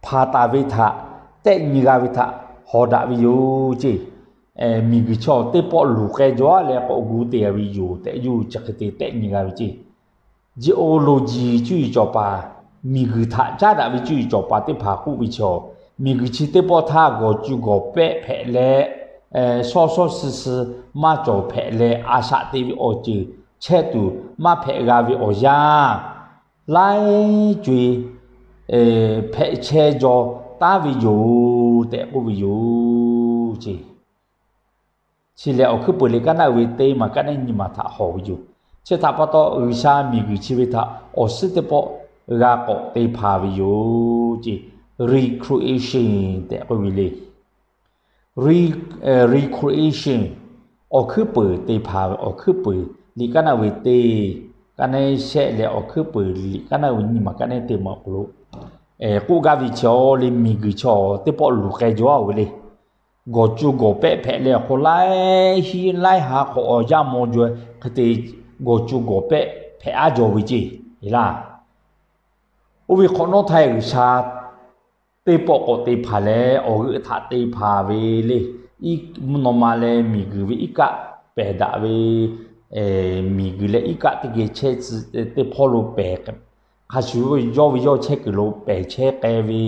hpanˍ taˍ ve htaꞈ tehˆ nyi g'a ve htaꞈ hawˍ daꞈ ve yoˬ ceˇ. Miˬguiˬ chaw teˇ pawˆ luˬ k'ai jaw leh k'awꞈ gu te gaˇ ve yoˬ tehꞈ, yawˇ hui chi hk'e te tehˆ nyi g'a ve ceˇ. Geology cuˇ yiˍ cawˬ paˍ, miˬguiˬ htaꞈ caˉ daꞈ ve cuˇ yiˍ cawˬ paˍ teˇ hpaˍ k'oˆ ve chaw, miˬguiˬ chi teˇ pawˆ htaˇ gawˬ cu gawˬ pehˆ hpehꞈ leh, shawˉ shawˉ suh suh maˇ cawˬ hpehꞈ leh, a shaꞈ te ve awˬ ceuˬ chehˇ tuˬ maˇ hpehꞈ g'a ve awˬ yanˇ, laiˉ co e hpehꞈ chehˇ jaw taˉ ve yoˬ tehꞈ k'oˆ ve yoˬ ceˇ. Chi lehˬ, awˬ hkuiˉ peuˬ liꞈ kaˉ naˆ ve teˇ maˬ kaˉ naˆ nyi maˬ htaꞈ hawˍ ve yoˬ. Chi htaꞈ pa taw, G'uiˬsha miˬguiˬ chi ve htaꞈ awˬ suhˉ teˇ pawˆ g'a k'awꞈ te hpanˍ ve yoˬ ceˇ. Recreation tehꞈ k'oˆ ve le. Recreation, awˬ hkuiˉ peuˬ te hpanˍ ve, awˬ hkuiˉ peuˬ liꞈ kaˉ naˆ ve teˇ, kaˉ naˆ shehˆ leh awˬ hkuiˉ peuˬ liꞈ kaˉ naˆ ve nyi maˬ kaˉ naˆ teˇ maˬ awˬ hk'aw lo k'oˆ gaˇ ve chaw le, miˬguiˬ chaw teˇ pawˆ luˬ k'ai jaw a ve le. Gawˬ cu gawˬ pehˆ hpehꞈ leh awˬ hk'aw, laiˉ hinˉ laiˉ ha hk'awꞈ awˬ yanˇ maw jaw hk'e te gawˬ cu gawˬ pehˆ hpehꞈ aˉ jaw ve ceˇ. Eˬ laˇ, oˇ ve hk'awꞈ nawˉ htaˇ G'uiˬsha teˇ pawˆ k'awꞈ te hpanˍ leh, awˬ g'euˆ htaꞈ te hpanˍ ve le. Mvuhˇ naw ma leh miˬguiˬ ve iˉ kaˆ pehˬ daꞈ ve, miˬguiˬ leh iˉ kaˆ teˇ geh chehˇ tcuh teˇ hpawˇ lo pehˬ hk'a shuˍ, yawˇ ve yawˇ chehˇ kuiˬ lo pehˬ chehˇ k'ai ve,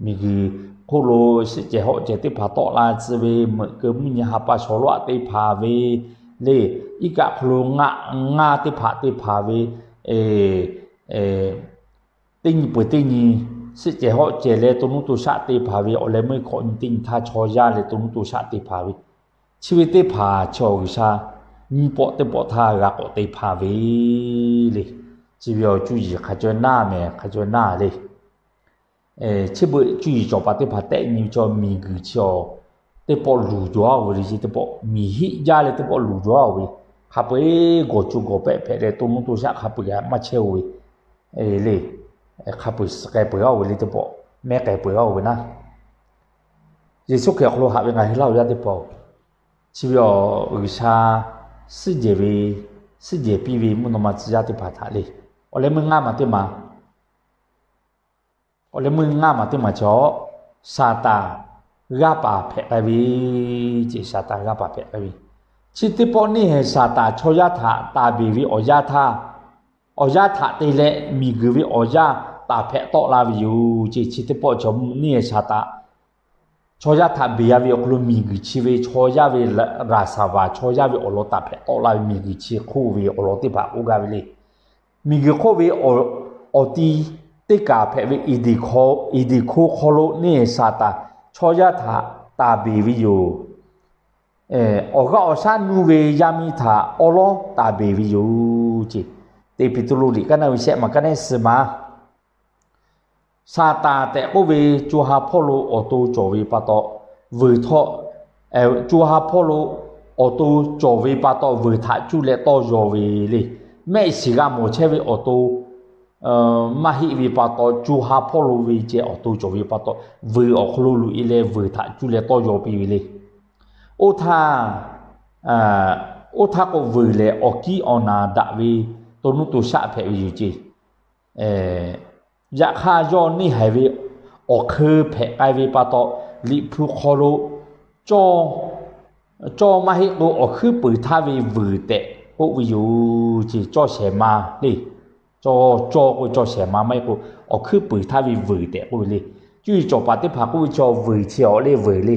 miˬguiˬ hk'oˆ lo suhˆ cehˬ hawˆ cehˬ teˇ hpaˍ tawˆ la tcuh ve, meuꞈ keu mvuhˇ nyi ha pa shawˍ laˇ te hpanˍ ve le. Iˉ kaˆ hk'aw lo ngaˆ ngaˇ teˇ hpaˍ te hpanˍ ve, teˇ nyi peuˬ teˇ nyi suhˆ cehˬ hawˆ cehˬ leh to nuˇ to shaˆ te hpanˍ ve, awˬ leh meuˇ hkawꞈ nyi teˇ nyi htaˇ chaw yaˇ leh to nuˇ to shaˆ te hpanˍ ve, chi ve teˇ hpaˍ chaw G'uiˬsha nyiˇ pawˆ teˇ pawˆ htaˇ g'a k'awꞈ te hpanˍ ve le. Chi ve awˬ cuˇ yiˍ hk'a caweh naˇ mehˍ, hk'a caweh naˇ le. Chi beuꞈ cuˇ yiˍ cawˬ paˍ teˇ hpaˍ tehˆ nyi ve chaw, miˬguiˬ chi awˬ teˇ pawˆ luˬ jaw a ve le. Chi teˇ pawˆ miˬ hiˆ jaˇ leh teˇ pawˆ luˬ jaw a ve, hk'a peu-eˬ gawˬ cu gawˬ pehˆ hpehꞈ leh to nuˇ to shaˆ hk'a peu-eˬ maˇ chehˇ o ve le. Hk'a peu-eˬ suh k'ai peuˬ a ve le, teˇ pawˆ mehˉ k'ai peuˬ a ve naˉ. Yeˍsuˆ Hkriꞈ awˬ hk'aw lo haꞈ ve ngaˬ hui laˇ o yaˇ teˇ hpaˍ-oˬ, chi ve awˬ G'uiˬsha suhˉ jehˬ ve, suhˉ jehˬ piˇ ve mvuhˇ naw ma tcuh yaˇ teˇ hpaˍ htaꞈ le, awˬ leh meuˇ ngaˇ maˬ teˇ maˬ, awˬ leh meuˇ ngaˇ maˬ teˇ maˬ chaw, Saˍtanˍ g'aˇ paˍ hpehꞈ k'ai ve ceˇ. Saˍtanˍ g'aˇ paˍ hpehꞈ k'ai ve, chi teˇ pawˆ neˇ haiˬ Saˍtanˍ chaw yaˇ htaꞈ taˍ beˬ ve awˬ yanˇ htaˇ, awˬ yanˇ htaꞈ te leh miˬguiˬ ve awˬ yanˇ taˍ hpehꞈ tawˆ la ve yoˬ ceˇ. Chi teˇ pawˆ chaw neˇ haiˬ Saˍtanˍ chaw yaˇ htaꞈ beˬ a ve awˬ hk'aw lo miˬguiˬ chi ve chaw yaˇ ve raˍsaˍvaˍ chaw yaˇ ve awˬ lawn taˍ hpehꞈ tawˆ la ve, miˬguiˬ chi hk'oˆ ve awˬ lawn teˇ hpaˍ k'oˆ gaˇ ve le. Miˬguiˬ hk'oˆ ve awˬ ti teˇ kaˬ hpehꞈ ve Eˍdenˍ hk'aw, Eˍdenˍ hk'oˆ hk'aw lo neˇ haiˬ Saˍtanˍ chaw yaˇ htaꞈ taˍ beˬ ve yoˬ. Awˬ g'aˇ awˬ shaˉ nuˇ ve yaˇ miˇ htaꞈ awˉ lawˉ taˍ beˬ ve yoˬ ceˇ. Teˇ Peˍtruˆ liꞈ kaˉ naˆ ve shehˆ maˬ kaˉ naˆ suh maˬ Saˍtanˍ tehꞈ k'oˆ ve co ha hpawˇ lo awˬ to cawˬ ve pa taw, vuiˬ htawˇ, co ha hpawˇ lo awˬ to cawˬ ve pa taw vuiˬ htaꞈ cuˇ leh tawˇ yaw ve le. Mehˆ shiˍ g'a mawˬ chehˇ ve awˬ to maˇ heˆ ve pa taw, co ha hpawˇ lo ve ceh awˬ to cawˬ ve pa taw, vuiˬ awˬ hk'aw lo loꞈ e leh vuiˬ htaꞈ cuˇ leh tawˇ yaw piˇ ve le. Oˇ htaˇ, oˇ htaˇ k'o, vuiˬ lehˬ awˬ kiˉ awˬ naˍ daꞈ ve to nuˇ to shaˆ hpehꞈ ve yoˬ ceˇ. Yaꞈ hk'aˇ, yawˇ neˇ haiˬ ve awˬ hk'eun hpehꞈ k'ai ve pa taw, Liꞈ hpu hk'aw lo cawˇ maˇ heˆ k'o, awˬ hkuiˉ puiˍ htaˇ ve vuiˬ tehꞈ k'oˆ ve yoˬ ceˇ. Cawˇ shehˍ ma le. Cawˇ, cawˇ k'o cawˇ shehˍ ma maˇ heˆ k'o, awˬ hkuiˉ puiˍ htaˇ ve vuiˬ tehꞈ k'oˆ ve le. Cuˇ yiˍ cawˬ paˍ teˇ hpaˍ k'oˆ ve chaw vuiˬ chi awˬ le vuiˬ le.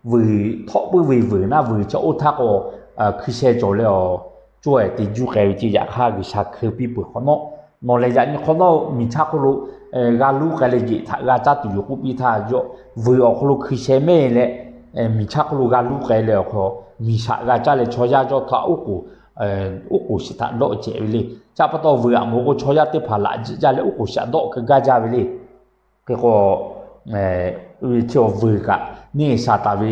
Vuiˬ htawˆ puiˉ ve vuiˬ naˉ vuiˬ chi oˇ htaˇ k'o, hkui sheh cawˬ leh awˬ cawˇ ehˍ te juˇ k'ai ve ceˇ. Yaꞈ hk'aˇ, G'uiˬsha hkui piˇ peuˬ hk'awꞈ nawˉ, nawˬ lehˬ yaꞈ nyi hk'awꞈ nawˉ miˬ chaˇ hk'oˆ lo g'a luˇ k'ai leh jeꞈ htaꞈ g'a caˇ tuˬ yoˬ k'oˆ piˇ htaˇ, yawˇ vuiˬ awˬ hk'aw lo hkui sheh mehˇ leh, miˬ chaˇ hk'oˆ lo g'a luˇ k'ai leh awˬ hk'aw, miˬ shaꞈ g'a caˇ leh chaw yaˇ yawˇ htaꞈ oˉ k'oˍ shiˍ htaꞈ dawˆ cehˬ ve le. Chi pa taw vuiˬ aꞈ mawˬ k'o, chaw yaˇ teˇ hpaˍ laꞈ jiˆ jaˇ leh oˉ k'oˍ shiˍ aꞈ dawˆ keu gaˇ jaˇ ve le. Hk'e k'o, chi vuiˬ kaꞈ neˇ Saˍtanˍ ve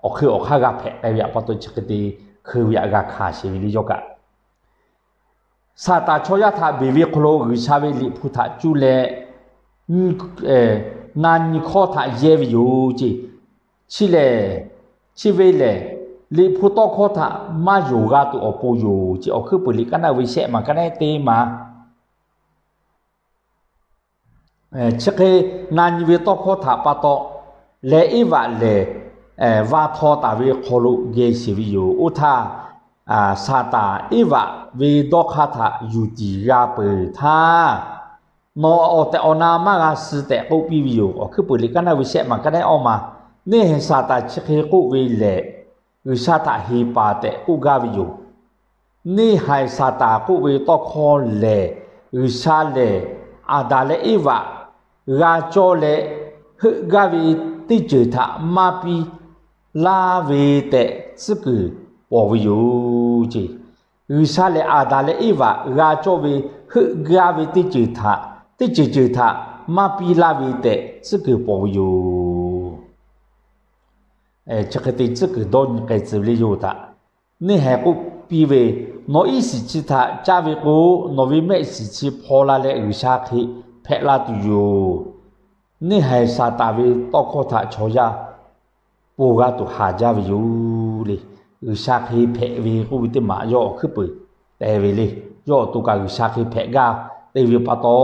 awˬ hk'eun awˬ hk'aˇ g'a hpehꞈ k'ai ve aꞈ pa taw, chi hk'e te hkui ve aꞈ g'a hkanˍ sheˍ ve le yawˇ kaꞈ. Saˍtanˍ chaw yaˇ htaꞈ beˬ ve hk'aw lo G'uiˬsha ve Liꞈ hpu htaꞈ cuˇ leh na nyi hkawˇ htaꞈ yehˇ ve yoˬ ceˇ. Chi lehˬ, chi ve lehˬ, Liꞈ hpu tawˇ hkawˇ htaꞈ maˇ yonˍ g'a tuˬ awˬ pon yoˬ ceˇ. Awˬ hkuiˉ puiˍ liꞈ kaˉ naˆ ve shehˆ maˬ kaˉ naˆ teˇ maˬ chi hk'e na nyi ve tawˇ hkawˇ htaꞈ pa taw leh, Eˇvaꞈ lehˬ va htaw taˍ ve hk'aw lo geh sheˍ ve yoˬ. Oˇ htaˇ, Saˍtanˍ Eˇvaꞈ ve dawˇ hk'aˇ htaꞈ yuˬ tiˍ g'a peuˬ htaˇ, nawˬ awˬ tehˬ awˬ na maˇ g'a suh tehꞈ k'oˆ piˇ ve yoˬ. Awˬ hkuiˉ puiˍ liꞈ kaˉ naˆ ve shehˆ maˬ kaˉ naˆ awˇ maˬ, neˇ haiˬ Saˍtanˍ chi hk'e k'oˆ ve lehˬ, G'uiˬsha htaꞈ heˍ paˍ tehꞈ k'oˆ gaˇ ve yoˬ. Neˇ haiˬ Saˍtanˍ k'oˆ ve tawˇ hkawˇ lehˬ, G'uiˬsha lehˬ Aˍdanˍ leh Eˇvaꞈ g'a cawˇ leh heuˆ gaˇ ve teˇ ceuˬ htaꞈ maˇ piˇ laˇ ve tehꞈ tcuhˉ kuiˬ pawˍ ve yoˬ ceˇ. G'uiˬsha lehˬ Aˍdanˍ leh Eˇvaꞈ g'a cawˇ ve heuˆ gaˇ ve teˇ ceuˬ htaꞈ, teˇ ceuˬ ceuˬ htaꞈ maˇ piˇ laˇ ve tehꞈ tcuhˉ kuiˬ pawˍ ve yoˬ. Chi hk'e te tcuhˉ kuiˬ dawˇ nyi k'ai tcuh ve le yawˇ hui htaꞈ. Neˇ haiˬ k'oˆ piˇ ve, Nawˬ iˉ shiˍ chi htaꞈ caˇ ve k'o, nawˬ ve mehˆ shiˍ chi hpaw la leh G'uiˬsha hk'e hpehꞈ la tuˬ yoˬ. Neˇ haiˬ Saˍtanˍ ve tawˇ hkawˇ htaꞈ chaw yaˇ ponˬ g'a tuˬ haˍ jaˇ ve yoˬ le. G'uiˬsha hk'e hpehꞈ ve k'oˆ ve teˇ maˬ yawˇ awˬ hkuiˉ puiˍ te ve le. Yawˇ awˬ to kaꞈ G'uiˬsha hk'e hpehꞈ gaˇ te ve pa taw,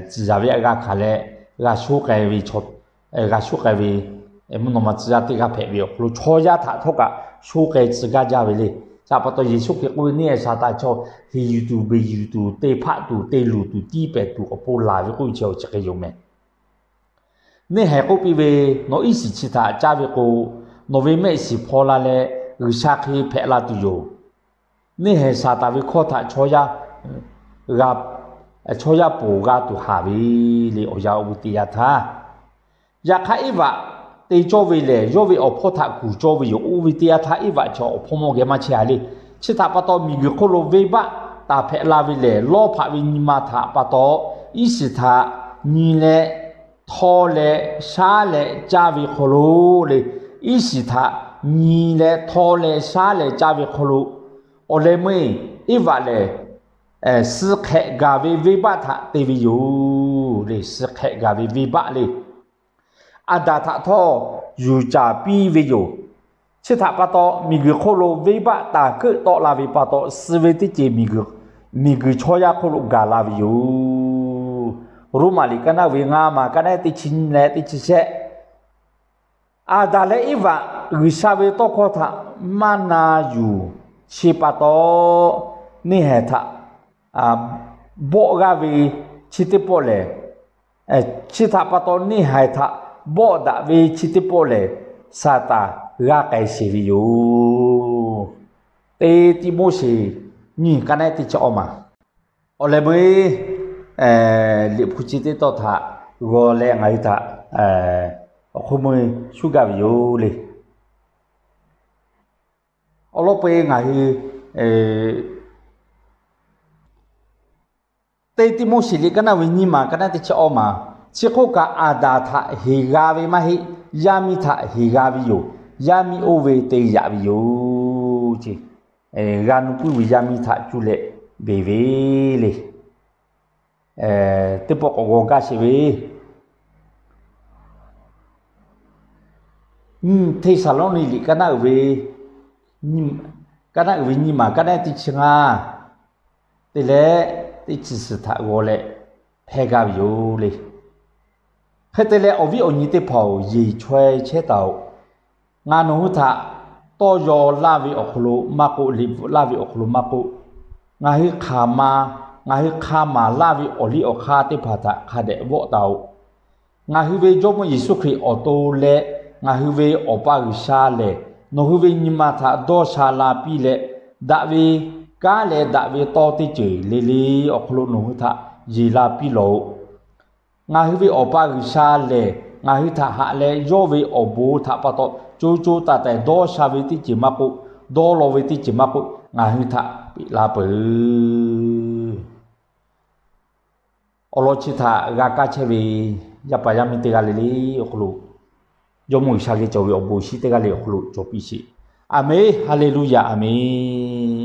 tcuhˍ yaˍ ve aꞈ g'a hkanˍ leh g'a shoˉ k'ai ve, g'a shoˉ k'ai ve, mvuhˇ naw ma tcuh yaˇ teˇ g'aˇ hpehꞈ ve awˬ hk'aw lo chaw yaˇ htaꞈ htawˇ kaꞈ shoˉ k'ai tcuh gaˇ jaˇ ve le. Chi pa taw Yeˍsuˆ Hkriꞈ k'oˆ ve, Neˇ haiˬ Saˍtanˍ chaw heˍ yuˬ tuˬ, beˬ yuˬ tuˬ, te hpaˆ tuˬ, te luˬ tuˬ, tiˇ pehˍ tuˬ awˬ pon laˬ ve k'oˆ ve chi awˬ chi hk'e yoˬ meh. Neˇ haiˬ k'oˆ piˇ ve, Nawˬ iˉ shiˍ chi htaꞈ caˇ ve k'o, nawˬ ve mehˆ shiˍ hpaw la leh G'uiˬsha hk'e hpehꞈ la tuˬ yoˬ. Neˇ haiˬ Saˍtanˍ ve hkawˇ htaꞈ chaw yaˇ g'a, chaw yaˇ ponˬ g'a tuˬ haˍ ve le. Awˬ yanˇ oˇ ve teˇ yanˇ htaˇ, yaꞈ hk'aˇ Eˇvaꞈ te cawˇ ve lehˬ, yawˇ ve awˬ hpawˇ htaꞈ kuˬ cawˇ ve yoˬ. Oˇ ve teˇ yanˇ htaˇ Eˇvaꞈ chaw awˬ hpawˇ mawˇ geh maˇ chehˇ a le. Chi htaꞈ pa taw, miˬguiˬ hk'oˆ lo venˇbaˆ taˍ hpehꞈ la ve lehˬ, lawˇ hpaꞈ ve nyi ma htaꞈ pa taw, iˉ shiˍ htaꞈ nyi leh htawˇ leh shaˉ leh caˇ ve hk'aw lo le, iˉ shiˍ htaꞈ nyi leh htawˇ leh shaˉ leh caˇ ve hk'aw lo, awˬ leh meuˇ Eˇvaꞈ lehˬ suh hk'ehꞈ gaˬ ve venˇbaˆ htaꞈ te ve yoˬ le. Suh hk'ehꞈ gaˬ ve venˇbaˆ le. Aˍdanˍ htaꞈ htawˇ yuˬ caˍ piˇ ve yoˬ. Chi htaꞈ pa taw, miˬguiˬ hk'oˆ lo venˇbaˆ taˍ keuˆ tawˆ la ve pa taw, suh ve teˇ ceuˬ miˬguiˬ, miˬguiˬ chaw yaˇ hk'oˆ lo gaˬ la ve yoˬ. Roˉmaꞈ liꞈ kaˉ naˆ ve ngaˇ maˬ kaˉ naˆ teˇ chi nyiˇ leh teˇ chi shehˆ. Aˍdanˍ leh Eˇvaꞈ G'uiˬsha ve tawˇ hkawˇ htaꞈ maˇ na yuˬ chi pa taw, neˇ haiˬ htaꞈ bawˆ g'aˇ ve chi teˇ pawˆ lehˬ, chi htaꞈ pa taw neˇ haiˬ htaꞈ bawˆ daꞈ ve chi teˇ pawˆ lehˬ, Saˍtanˍ g'a k'ai sheˍ ve yoˬ. Teˇ Tiˆmoˉseˍ nyiˇ kaˉ naˆ teˇ chi awˇ maˬ. Awˬ leh meuˇ Liꞈ hpu chi teˇ tawˇ htaꞈ g'aw leh ngaˬ hui htaꞈ awˬ hk'oˆ meuˇ shuˉ gaˇ ve yoˬ le. Awˬ lawn peu-eˬ ngaˬ hui Teˇ Tiˆmoˉseˍ liꞈ kaˉ naˆ ve nyiˇ maˬ kaˉ naˆ teˇ chi awˇ maˬ, chi hk'oˆ kaꞈ Aˍdanˍ htaꞈ heˍ g'a ve maˇ heˆ. yaˇ miˇ htaꞈ heˍ g'a ve yoˬ. Yaˇ miˇ oˇ ve te yaꞈ ve yoˬ ce. G'a nu puiˉ ve yaˇ miˇ htaꞈ cuˇ leh beˬ ve le. Teˇ pawˆ k'awꞈ g'aw gaˇ sheˍ ve, Hteˇsaˍlawˇniˆ liꞈ kaˇ naˉ uiˍ ve, kaˇ naˉ uiˍ ve nyiˇ maˬ, kaˇ naˉ teˇ chi ngaˇ te leh teˇ chi suhˍ htaꞈ g'aw leh hpehˇ gaˇ ve yoˬ le. Hk'e te leh awˬ viˉ awˬ nyi teˇ hpaˍ-oˬ, yeˬ chaweh chehˇ taˍ-oꞈ. Ngaˬ nawˬ hui htaꞈ tawˇ yaw laˇ ve awˬ hk'aw lo maˇ k'oˆ, liꞈ bvuhꞈ laˇ ve awˬ hk'aw lo maˇ k'oˆ, ngaˬ hui hk'aˬ ma, ngaˬ hui hk'a maˍ laˇ ve awˬ liˇ awˬ hk'aˇ teˇ hpaˍ htaꞈ hk'a dehꞈ vawˆ taˍ-oꞈ. Ngaˬ hui ve Jawˇmawˇ Yeˍsuˆ Hkriꞈ awˬ to leh ngaˬ hui ve Awˬ pa G'uiˬsha lehˬ, nawˬ hui ve nyi ma htaꞈ dawˇ sha la piˇ leh, daꞈ ve kanˉ leh daꞈ ve tawˇ teˇ ceuˬ le le awˬ hk'aw lo nawˬ hui htaꞈ yeˬ la piˇ lawˬ-oꞈ. Ngaˬ hui ve Awˬ pa G'uiˬsha lehˬ, ngaˬ hui htaꞈ haꞈ leh yawˇ ve awˬ bon htaꞈ pa taw co co taiˍ taiˍ dawˇ sha ve teˇ ceuˬ maˇ k'oˆ, dawˇ law ve teˇ ceuˬ maˇ k'oˆ, ngaˬ hui htaꞈ peꞈ la peuˬ. Awˬ lawn chi htaꞈ g'a kaˇ chehˇ ve yaˇ paˍ yaˇ miˇ teˇ g'aˇ le le awˬ hk'aw lo, Jawˇmawˇ G'uiˬsha geh cawˬ ve awˬ bon shinˉ teˇ g'aˇ le awˬ hk'aw lo cawˬ piˇ sheˍ. Aˍmenˍ. Haˍleˍluˇyaˍ. Aˍmenˍ.